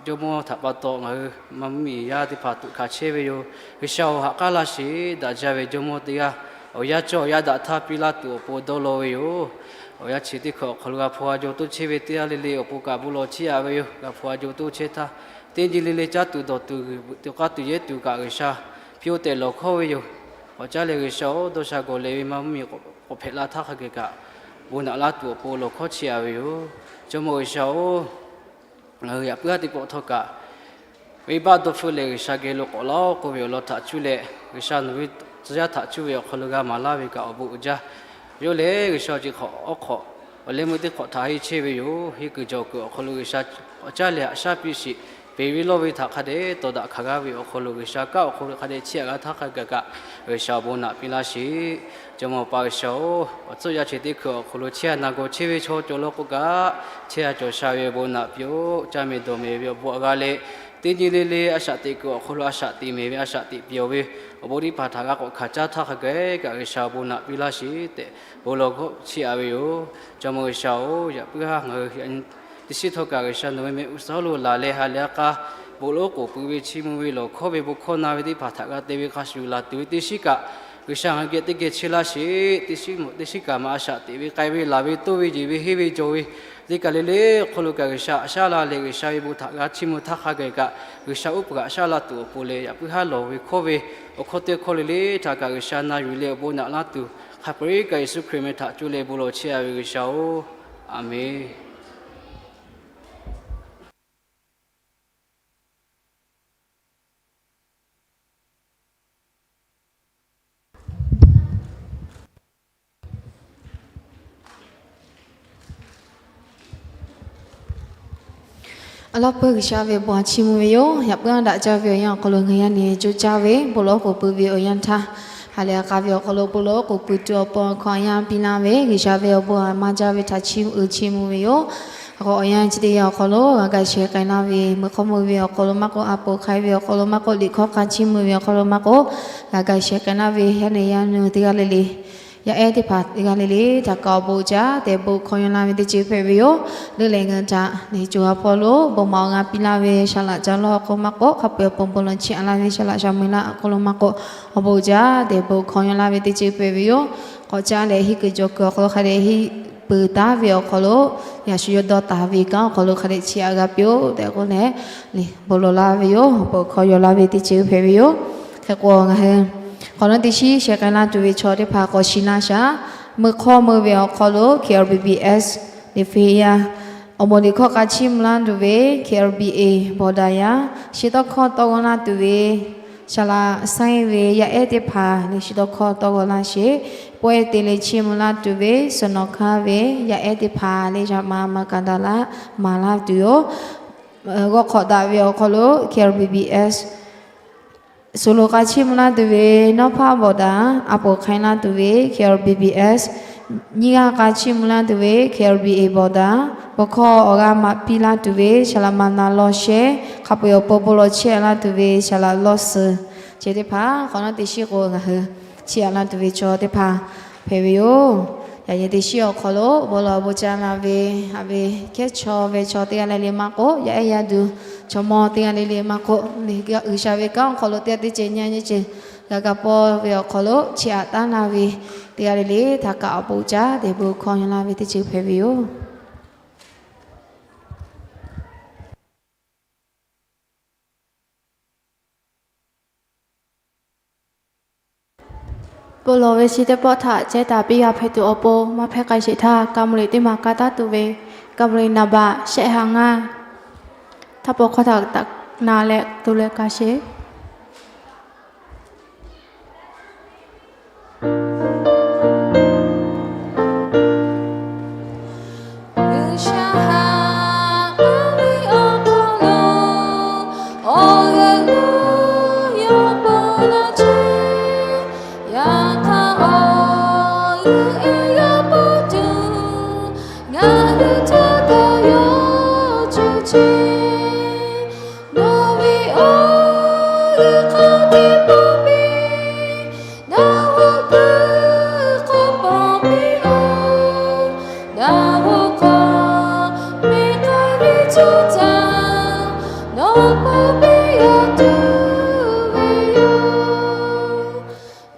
Jawˇmawˇ htaꞈ pa taw ngaˬ hui maˇ mvuhˇmiˬ yaˇ teˇ hpaˍ tuꞈ hkanˍ chehˇ ve yoˬ. G'uiˬsha-oˬ, ha k'aˉ laˇ sheˍ. Daꞈ jaˇ ve Jawˇmawˇ teˇ g'aˇ awˬ yanˇ cawˇ awˬ yanˇ daꞈ htaˇ piˇ laˇ tuˬ awˬ pon dawˇ law ve yoˬ. Awˬ yanˇ chi teˇ hkui awˬ hk'aw lo g'a hpu g'a jo toˇ chehˇ ve teˇ g'aˇ le le awˬ pon kaꞈ bon lawˬ chiˇ aꞈ ve yoˬ. G'a hpu g'a jo toˇ chehˇ htaˇ, teˇ nyi le le caˇ tuˬ dawˬ tuˬ g'uiˬ tuˬ k'aˇ tuˬ yehˇ tuˬ kaꞈ G'uiˬsha piˇ-oˆ tehꞈ lawˬ hkawˇ ve yoˬ. Awˬ caˉ lehˬ G'uiˬsha-oˬ, dawˇ sha gawˬ leh ve maˇ mvuhˇmiˬ k'awꞈ hpehꞈ la htaˇ hk'a gaˬ kaꞈ bon naꞈ laˇ tuˬ awˬ pon lawˬ hkawˇ chiˇ aꞈ ve yoˬ. Jawˇmawˇ G'uiˬsha-oˬ, ngaˬ hui yaꞈ puiˉ haˉ teˇ pawˆ htawˇ kaꞈ venˇbaˆ dawˇ hpfuhˆ leh G'uiˬsha geh lo k'awꞈ laˇ-oˆ k'oˆ ve awˬ lawn htaꞈ cuˇ leh, G'uiˬsha nawˬ ve tcuh yaˇ htaꞈ cuˇ ve awˬ hk'aw lo g'a maˍ laˇ ve kaꞈ awˬ bon uiˍ jaˇ. Yawˇ lehˬ G'uiˬsha chi hk'awꞈ awˉ hk'awꞈ awˬ leh meuˇ teˇ hk'awꞈ htaꞈ henˇ chehˇ ve yoˬ. Henˇ kuiˬ jawˬ kuiˬ awˬ hk'aw lo G'uiˬsha awˬ caˉ lehˬ haꞈ shaˉ piˇ sheˍ. Peˬ ve lawˇ ve htaꞈ hk'a dehꞈ tawˍ daꞈ hkanˍ g'a ve awˬ hk'aw lo G'uiˬsha kanˉ awˬ hk'aw lo hk'a dehꞈ chiˇ aꞈ g'a htaˇ hk'a gaˬ kaꞈ G'uiˬsha awˬ bon naꞈ piˇ laˇ sheˍ. Jawˇmawˇ Awˬ pa G'uiˬsha-oˬ, awˬ tcuhˆ yaˇ chi teˇ hkui awˬ hk'aw lo chehˇ a na gawˬ chehˇ ve chaw cawˬ law k'o kaꞈ, chehˇ a cawˬ sha ve awˬ bon naꞈ piˇ-oˆ. Caˇ mehˍ dawˬ mehˍ ve awˬ bon aꞈ g'a leh, teˇ nyi le le a shaꞈ teꞈ kuiˬ awˬ hk'aw lo a shaꞈ teꞈ mehˍ ve a shaꞈ teꞈ piˇ-oˬ ve awˬ bon teˇ hpaˍ htaꞈ g'a k'awꞈ hkanˍ caˇ htaˇ hk'a gaˬ kaꞈ G'uiˬsha awˬ bon naꞈ piˇ laˇ sheˍ tehꞈ bon lawˬ hkawˇ chiˇ aꞈ ve yoˬ. Jawˇmawˇ G'uiˬsha-oˬ, yaꞈ puiˉ haˉ ngaˬ hui teˇ shiˉ htawˇ kaꞈ G'uiˬsha nawˬ ve mehˆ g'uˇ suhˍ lo laˬ leh ha lehˬ a k'a bon lawˬ k'oˍ pui ve chiˇ mvuh ve lawˬ hkawˇ ve bon hkawˇ na ve teˇ hpaˍ htaꞈ g'a te ve hk'a shuˍ laˬ tuˬ ve teˇ shiˉ kaꞈ G'uiˬsha ngaˬ hui geh teˇ geh chehˇ laˇ sheˍ. Teˇ shiˉ mawˬ teˇ shiˉ kaꞈ maˇ a shaꞈ teꞈ ve k'ai ve laˬ ve toˇ ve yeˬ ve henˇ ve jawˬ ve teˇ kaˬ le le awˬ hk'aw lo kaꞈ G'uiˬsha haꞈ shaˉ la leh G'uiˬsha ve bon htaꞈ g'a chiˇ mvuh htaˇ hk'a gaˬ kaꞈ G'uiˬsha uˉ peunˍ haꞈ shaˉ la tuˬ awˬ pon leh yaꞈ puiˉ haˉ lawˬ ve hkawˇ ve awˬ hkawˇ teˇ hkawˇ le le htaꞈ kaꞈ G'uiˬsha na yuˬ leh awˬ bon naꞈ laˇ tuˬ hk'a peu-eˬ kaꞈ Yeˍsuˆ Hkriꞈ meh htaꞈ cuˇ leh bon lawˬ chiˇ aꞈ ve G'uiˬsha-oˬ, Aˍmenˍ. Awˬ lawn peuˬ G'uiˬsha ve bon a chiˇ mvuh ve yoˬ. Yaꞈ puiˉ a daꞈ jaˇ ve awˬ yanˇ awˬ hk'aw lo ngaˬ yaˇ nehˬ co caˇ ve bon lawˬ k'oˍ pui ve awˬ yanˇ htaˇ, ha lehˬ a k'a ve awˬ hk'aw lo bon lawˬ k'oˍ pui tuˬ awˬ pon awˬ hkawˇ a yanˇ piˇ laˇ ve G'uiˬsha ve awˬ bon a maˇ jaˇ ve htaꞈ chiˇ mvuh uiˍ chiˇ mvuh ve yoˬ. K'o awˬ yanˇ chi teˇ yanˇ awˬ hk'aw lo g'a ga sheh k'ai laˇ ve meuꞈ hk'aw mui ve awˬ hk'aw lo maˇ k'oˆ, a poˍ hk'ai ve awˬ hk'aw lo maˇ k'oˆ, liꞈ hkawˇ k'a chiˇ mvuh ve awˬ hk'aw lo maˇ k'oˆ, g'a ga sheh k'ai laˇ ve yaˇ nehˬ yaˇ nu teˇ g'aˇ le le, yaˇ ehˉ teˇ hpaˍ teˇ g'aˇ le le htaꞈ kaꞈ awˬ bon uiˍ jaˇ tehꞈ bon hkawˇ yaw laˇ ve teˇ ceuˬ hpehꞈ ve yoˬ. Leuˉ leh ngaˬ htaꞈ nehˬ co ha hpawˇ lo bon maˍ awˬ g'a piˇ laˇ ve saˍ laꞈ ca lawˇ awˬ hk'aw lo maˇ k'oˆ, hk'a peu-eˬ awˬ pon bon lawˬ chiˇ aꞈ laˇ ve saˍ laꞈ shaˍ mui laˇ awˬ hk'aw lo maˇ k'oˆ, awˬ bon uiˍ jaˇ tehꞈ bon hkawˇ yaw laˇ ve teˇ ceuˬ hpehꞈ ve yoˬ. K'awꞈ caˇ leh henˇ kuiˬ jawˬ kuiˬ awˬ hk'aw lo hk'a dehꞈ henˇ peuˬ taˍ ve awˬ hk'aw lo, yaꞈ shu yawˇ dawˇ taˍ ve kanˉ awˬ hk'aw lo hk'a dehꞈ chiˇ aꞈ g'a piˇ-oˆ tehꞈ k'oˆ leh, bon lawˬ laˇ ve yoˬ. Bon hkawˇ yaw laˇ ve teˇ ceuˬ hpehꞈ ve yoˬ. Hk'e k'o ngaˬ hui k'awꞈ nawˉ teˇ shiˉ sheh k'ai laˇ tuˬ ve chaw teˇ hpaˍ k'awꞈ shiˍ laˇ shaˍ. Meuꞈ hk'aw mui ve awˬ hk'aw lo K L B B S liꞈ hpu yaˇ awˬ moˍ liꞈ hkawˇ k'a chiˇ mvuh laˇ tuˬ ve K L B A bawˬ daꞈ yaˇ, chi tawˇ hkawˇ tawˇ g'awˇ laˇ tuˬ ve saˍ laꞈ saiˉ ve yaˇ ehˉ teˇ hpaˍ leh chi tawˇ hkawˇ tawˇ g'awˇ laˇ sheˍ. Pawehˇ te leh chiˇ mvuh laˇ tuˬ ve suhˍ nawˬ hkanˇ ve yaˇ ehˉ teˇ hpaˍ leh yaꞈ ma ma kaˍ daꞈ laˇ maˍ laˇ tuˬ yoˬ. G'awˇ hk'awꞈ daꞈ ve awˬ hk'aw lo K L B B S, suhˍ loꞈ k'a chiˇ mvuh laˇ tuˬ ve nawˉ hpaˇ bawˬ daꞈ, a poˍ hk'ai laˇ tuˬ ve K L B B S, nyiˇ g'aˇ k'a chiˇ mvuh laˇ tuˬ ve K L B A bawˬ daꞈ, bon hkawˇ awˬ g'aˇ maꞈ piˇ laˇ tuˬ ve saˍ laꞈ maˍ na lawˇ shehˇ, hk'a peu-eˬ awˬ pon bon lawˬ chiˇ aꞈ laˇ tuˬ ve saˍ laꞈ lawˇ suhˍ, chi teˇ hpaˍ k'awꞈ nawˉ teˇ shiˉ k'o ngaˬ hui chiˇ aꞈ laˇ tuˬ ve chaw teˇ hpaˍ hpehꞈ ve yoˬ. Yaꞈ nyi teˇ shiˉ awˬ hk'aw lo bon lawˬ bon caˇ laˇ ve, a ve hkehˉ chaw ve chaw teˇ g'aˇ le le maˇ k'oˆ, yaˇ ehˉ yaˇ duˬ chaw mawˇ teˇ g'aˇ le le maˇ k'oˆ, G'uiˬsha ve kanˉ awˬ hk'aw lo teˇ g'aˇ teˇ ceuˬ nyi nyi ceuˬ g'a ga pawˇ ve awˬ hk'aw lo chiˇ aꞈ taˉ laˇ ve teˇ g'aˇ le le htaꞈ kaꞈ awˬ bon caˇ tehꞈ bon hkawˇ yaw laˇ ve teˇ ceuˬ hpehꞈ ve yoˬ. Bon lawˬ ve chi teˇ pawˆ htaꞈ ceh taˍ piˇ g'a hpehꞈ tuˬ awˬ pon maˇ hpehˇ k'ai sheˍ htaˇ, ka mvuh liꞈ teˇ maˬ ka taˉ tuˬ ve ka mvuh liꞈ naˍ baꞈ shehˆ ha ngaˇ htaˇ pawˬ hkawˇ htaꞈ taꞈ na leh to leh ka sheˍ. hk'aw teˇ pawˆ piˇ, nawˬ hui kuˬ k'oˆ pawˍ piˇ-oˬ. Nawˬ hui hk'aw miˬ k'ai ve chaw htaꞈ nawˬ pon piˇ g'a tuˬ ve yoˬ.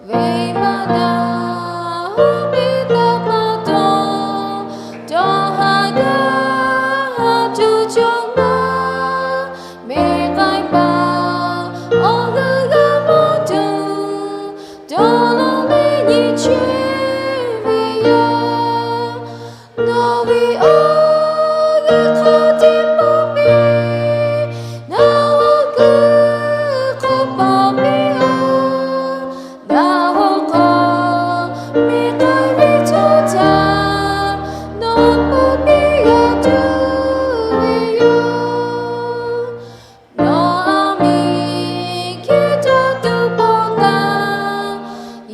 Ve maˇ daꞈ, oˇ ve htaꞈ pa taw, dawˇ haˍ daꞈ haˍ cawˬ cawˬ maˇ, miˬ k'ai paˍ awˬ g'euˆ g'a maˇ tuˬ, dawˇ law ve nyi chehˇ ve yoˬ. Nawˬ ve awˬ g'euˆ hk'aw teˇ pawˆ piˇ, nawˬ hui kuˬ k'oˆ pawˍ piˇ-oˬ. Nawˬ hui hk'aw miˬ k'ai ve chaw htaꞈ nawˬ pon piˇ g'a tuˬ ve yoˬ. Nawˬ aˬ miˍ hkiˇ dawˇ tuˬ pawˆ taˍ,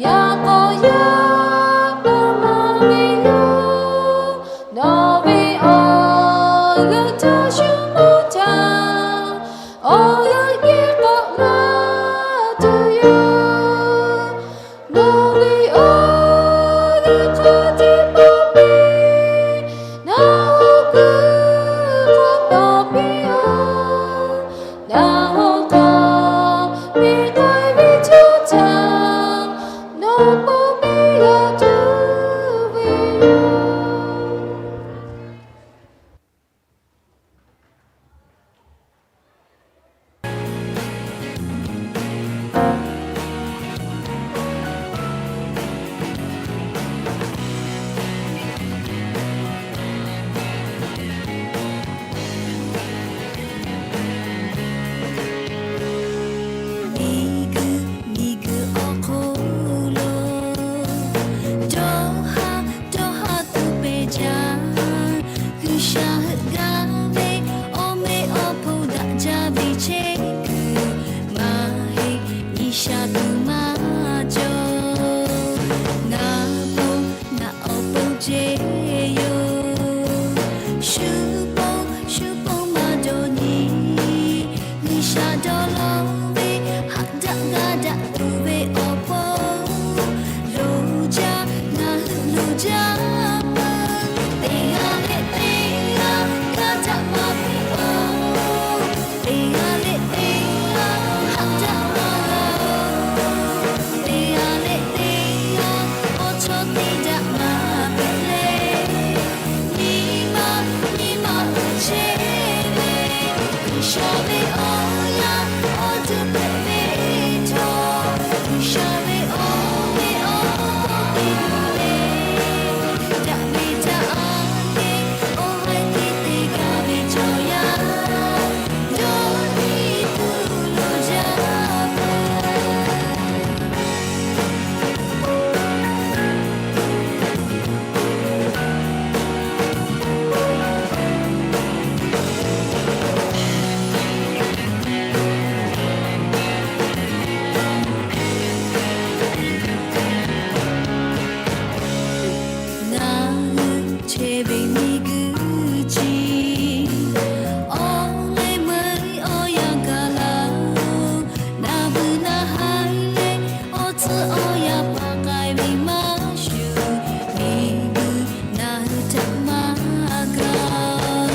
yaꞈ k'aw yaˇ paˍ maˍ ve yoˬ. Nawˬ ve awˬ g'euˆ htaˇ shu mawˇ htaꞈ awˬ g'euˆ geh k'awꞈ g'a tuˬ yoˬ. Nawˬ ve awˬ g'euˆ hk'aw teˇ pawˆ piˇ, nawˬ hui kuˬ k'oˆ pawˍ piˇ-oˬ. Nawˬ hui hk'aw miˬ k'ai ve chaw htaꞈ nawˬ pon piˇ g'a tuˬ ve yoˬ. Miˬ guiˬ miˬ guiˬ awˬ hk'oˆ lo dawˇ haˍ dawˇ haˍ tuˬ pehˍ jaˇ. G'uiˬsha heuˆ gaˇ ve awˬ meh awˬ hponˇ daꞈ jaˇ ve chehˇ kuiˬ maˇ heˆ. G'uiˬsha tuˬ maˇ cawˬ. Ngaˬ pon ngaˬ awˬ pon ceh yoˬ. Shu pon shu pon maˇ dawˇ nyi. G'uiˬsha dawˇ law ve haꞈ daꞈ g'a daꞈ tuˬ ve awˬ pon loˍ jaˇ, ngaˬ hui loˍ jaˇ. Teˇ g'aˇ leh teˇ g'aˇ g'a htaꞈ maˇ piˇ-oˬ. Teˇ g'aˇ leh teˇ g'aˇ haꞈ jaˇ maˇ g'a-oˬ. Teˇ g'aˇ leh teˇ g'aˇ awˬ chaw teˇ daꞈ maˇ hpehꞈ leh, nyi ma nyi ma uˬ chehˇ ve G'uiˬsha ve awˬ yaˇ awˬ duˬ hpehꞈ ve htawˇ, G'uiˬsha ve awˬ meh awˬ hponˇ piˇ tuˬ leh, daꞈ ve htaꞈ aꞈ kehˉ awˬ haiˬ hkiˇ te gaˇ ve chaw yaˇ dawˇ nyi tuˬ loˍ jaˇ. Ngaˬ hui chehˇ ve miˬ guiˬ chi awˬ leh meuˇ awˬ yanˇ gaˬ la-oˬ. Naˬ vuiˬ naˬ haiˬ leh awˬ tcuhˉ awˬ yaˇ paˍ k'ai ve maˇ shuˍ, miˬ guiˬ ngaˬ hui htaꞈ maˇ gaˬ.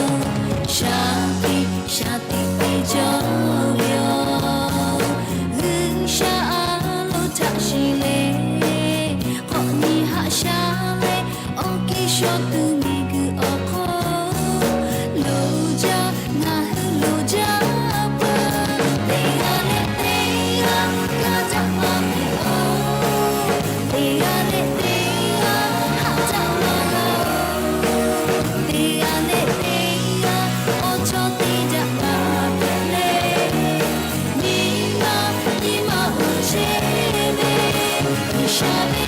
Shaˍ tiꞈ shaˍ tiꞈ te cawˇ ve yoˬ. G'uiˬsha a loˍ htaꞈ shiˍ leh, k'awꞈ nyi haꞈ shaˉ leh, awˬ kiˇ shawˍ tuˬ miˬ guiˬ awˬ hk'oˆ loˍ jaˇ, ngaˬ hui loˍ jaˇ peuˬ. Teˇ g'aˇ leh teˇ g'aˇ g'a htaꞈ maˇ piˇ-oˬ. Teˇ g'aˇ leh teˇ g'aˇ haꞈ jaˇ maˇ g'a-oˬ. Teˇ g'aˇ leh teˇ g'aˇ awˬ chaw teˇ daꞈ maˇ hpehꞈ leh, nyi ma nyi ma uˬ chehˇ ve G'uiˬsha ve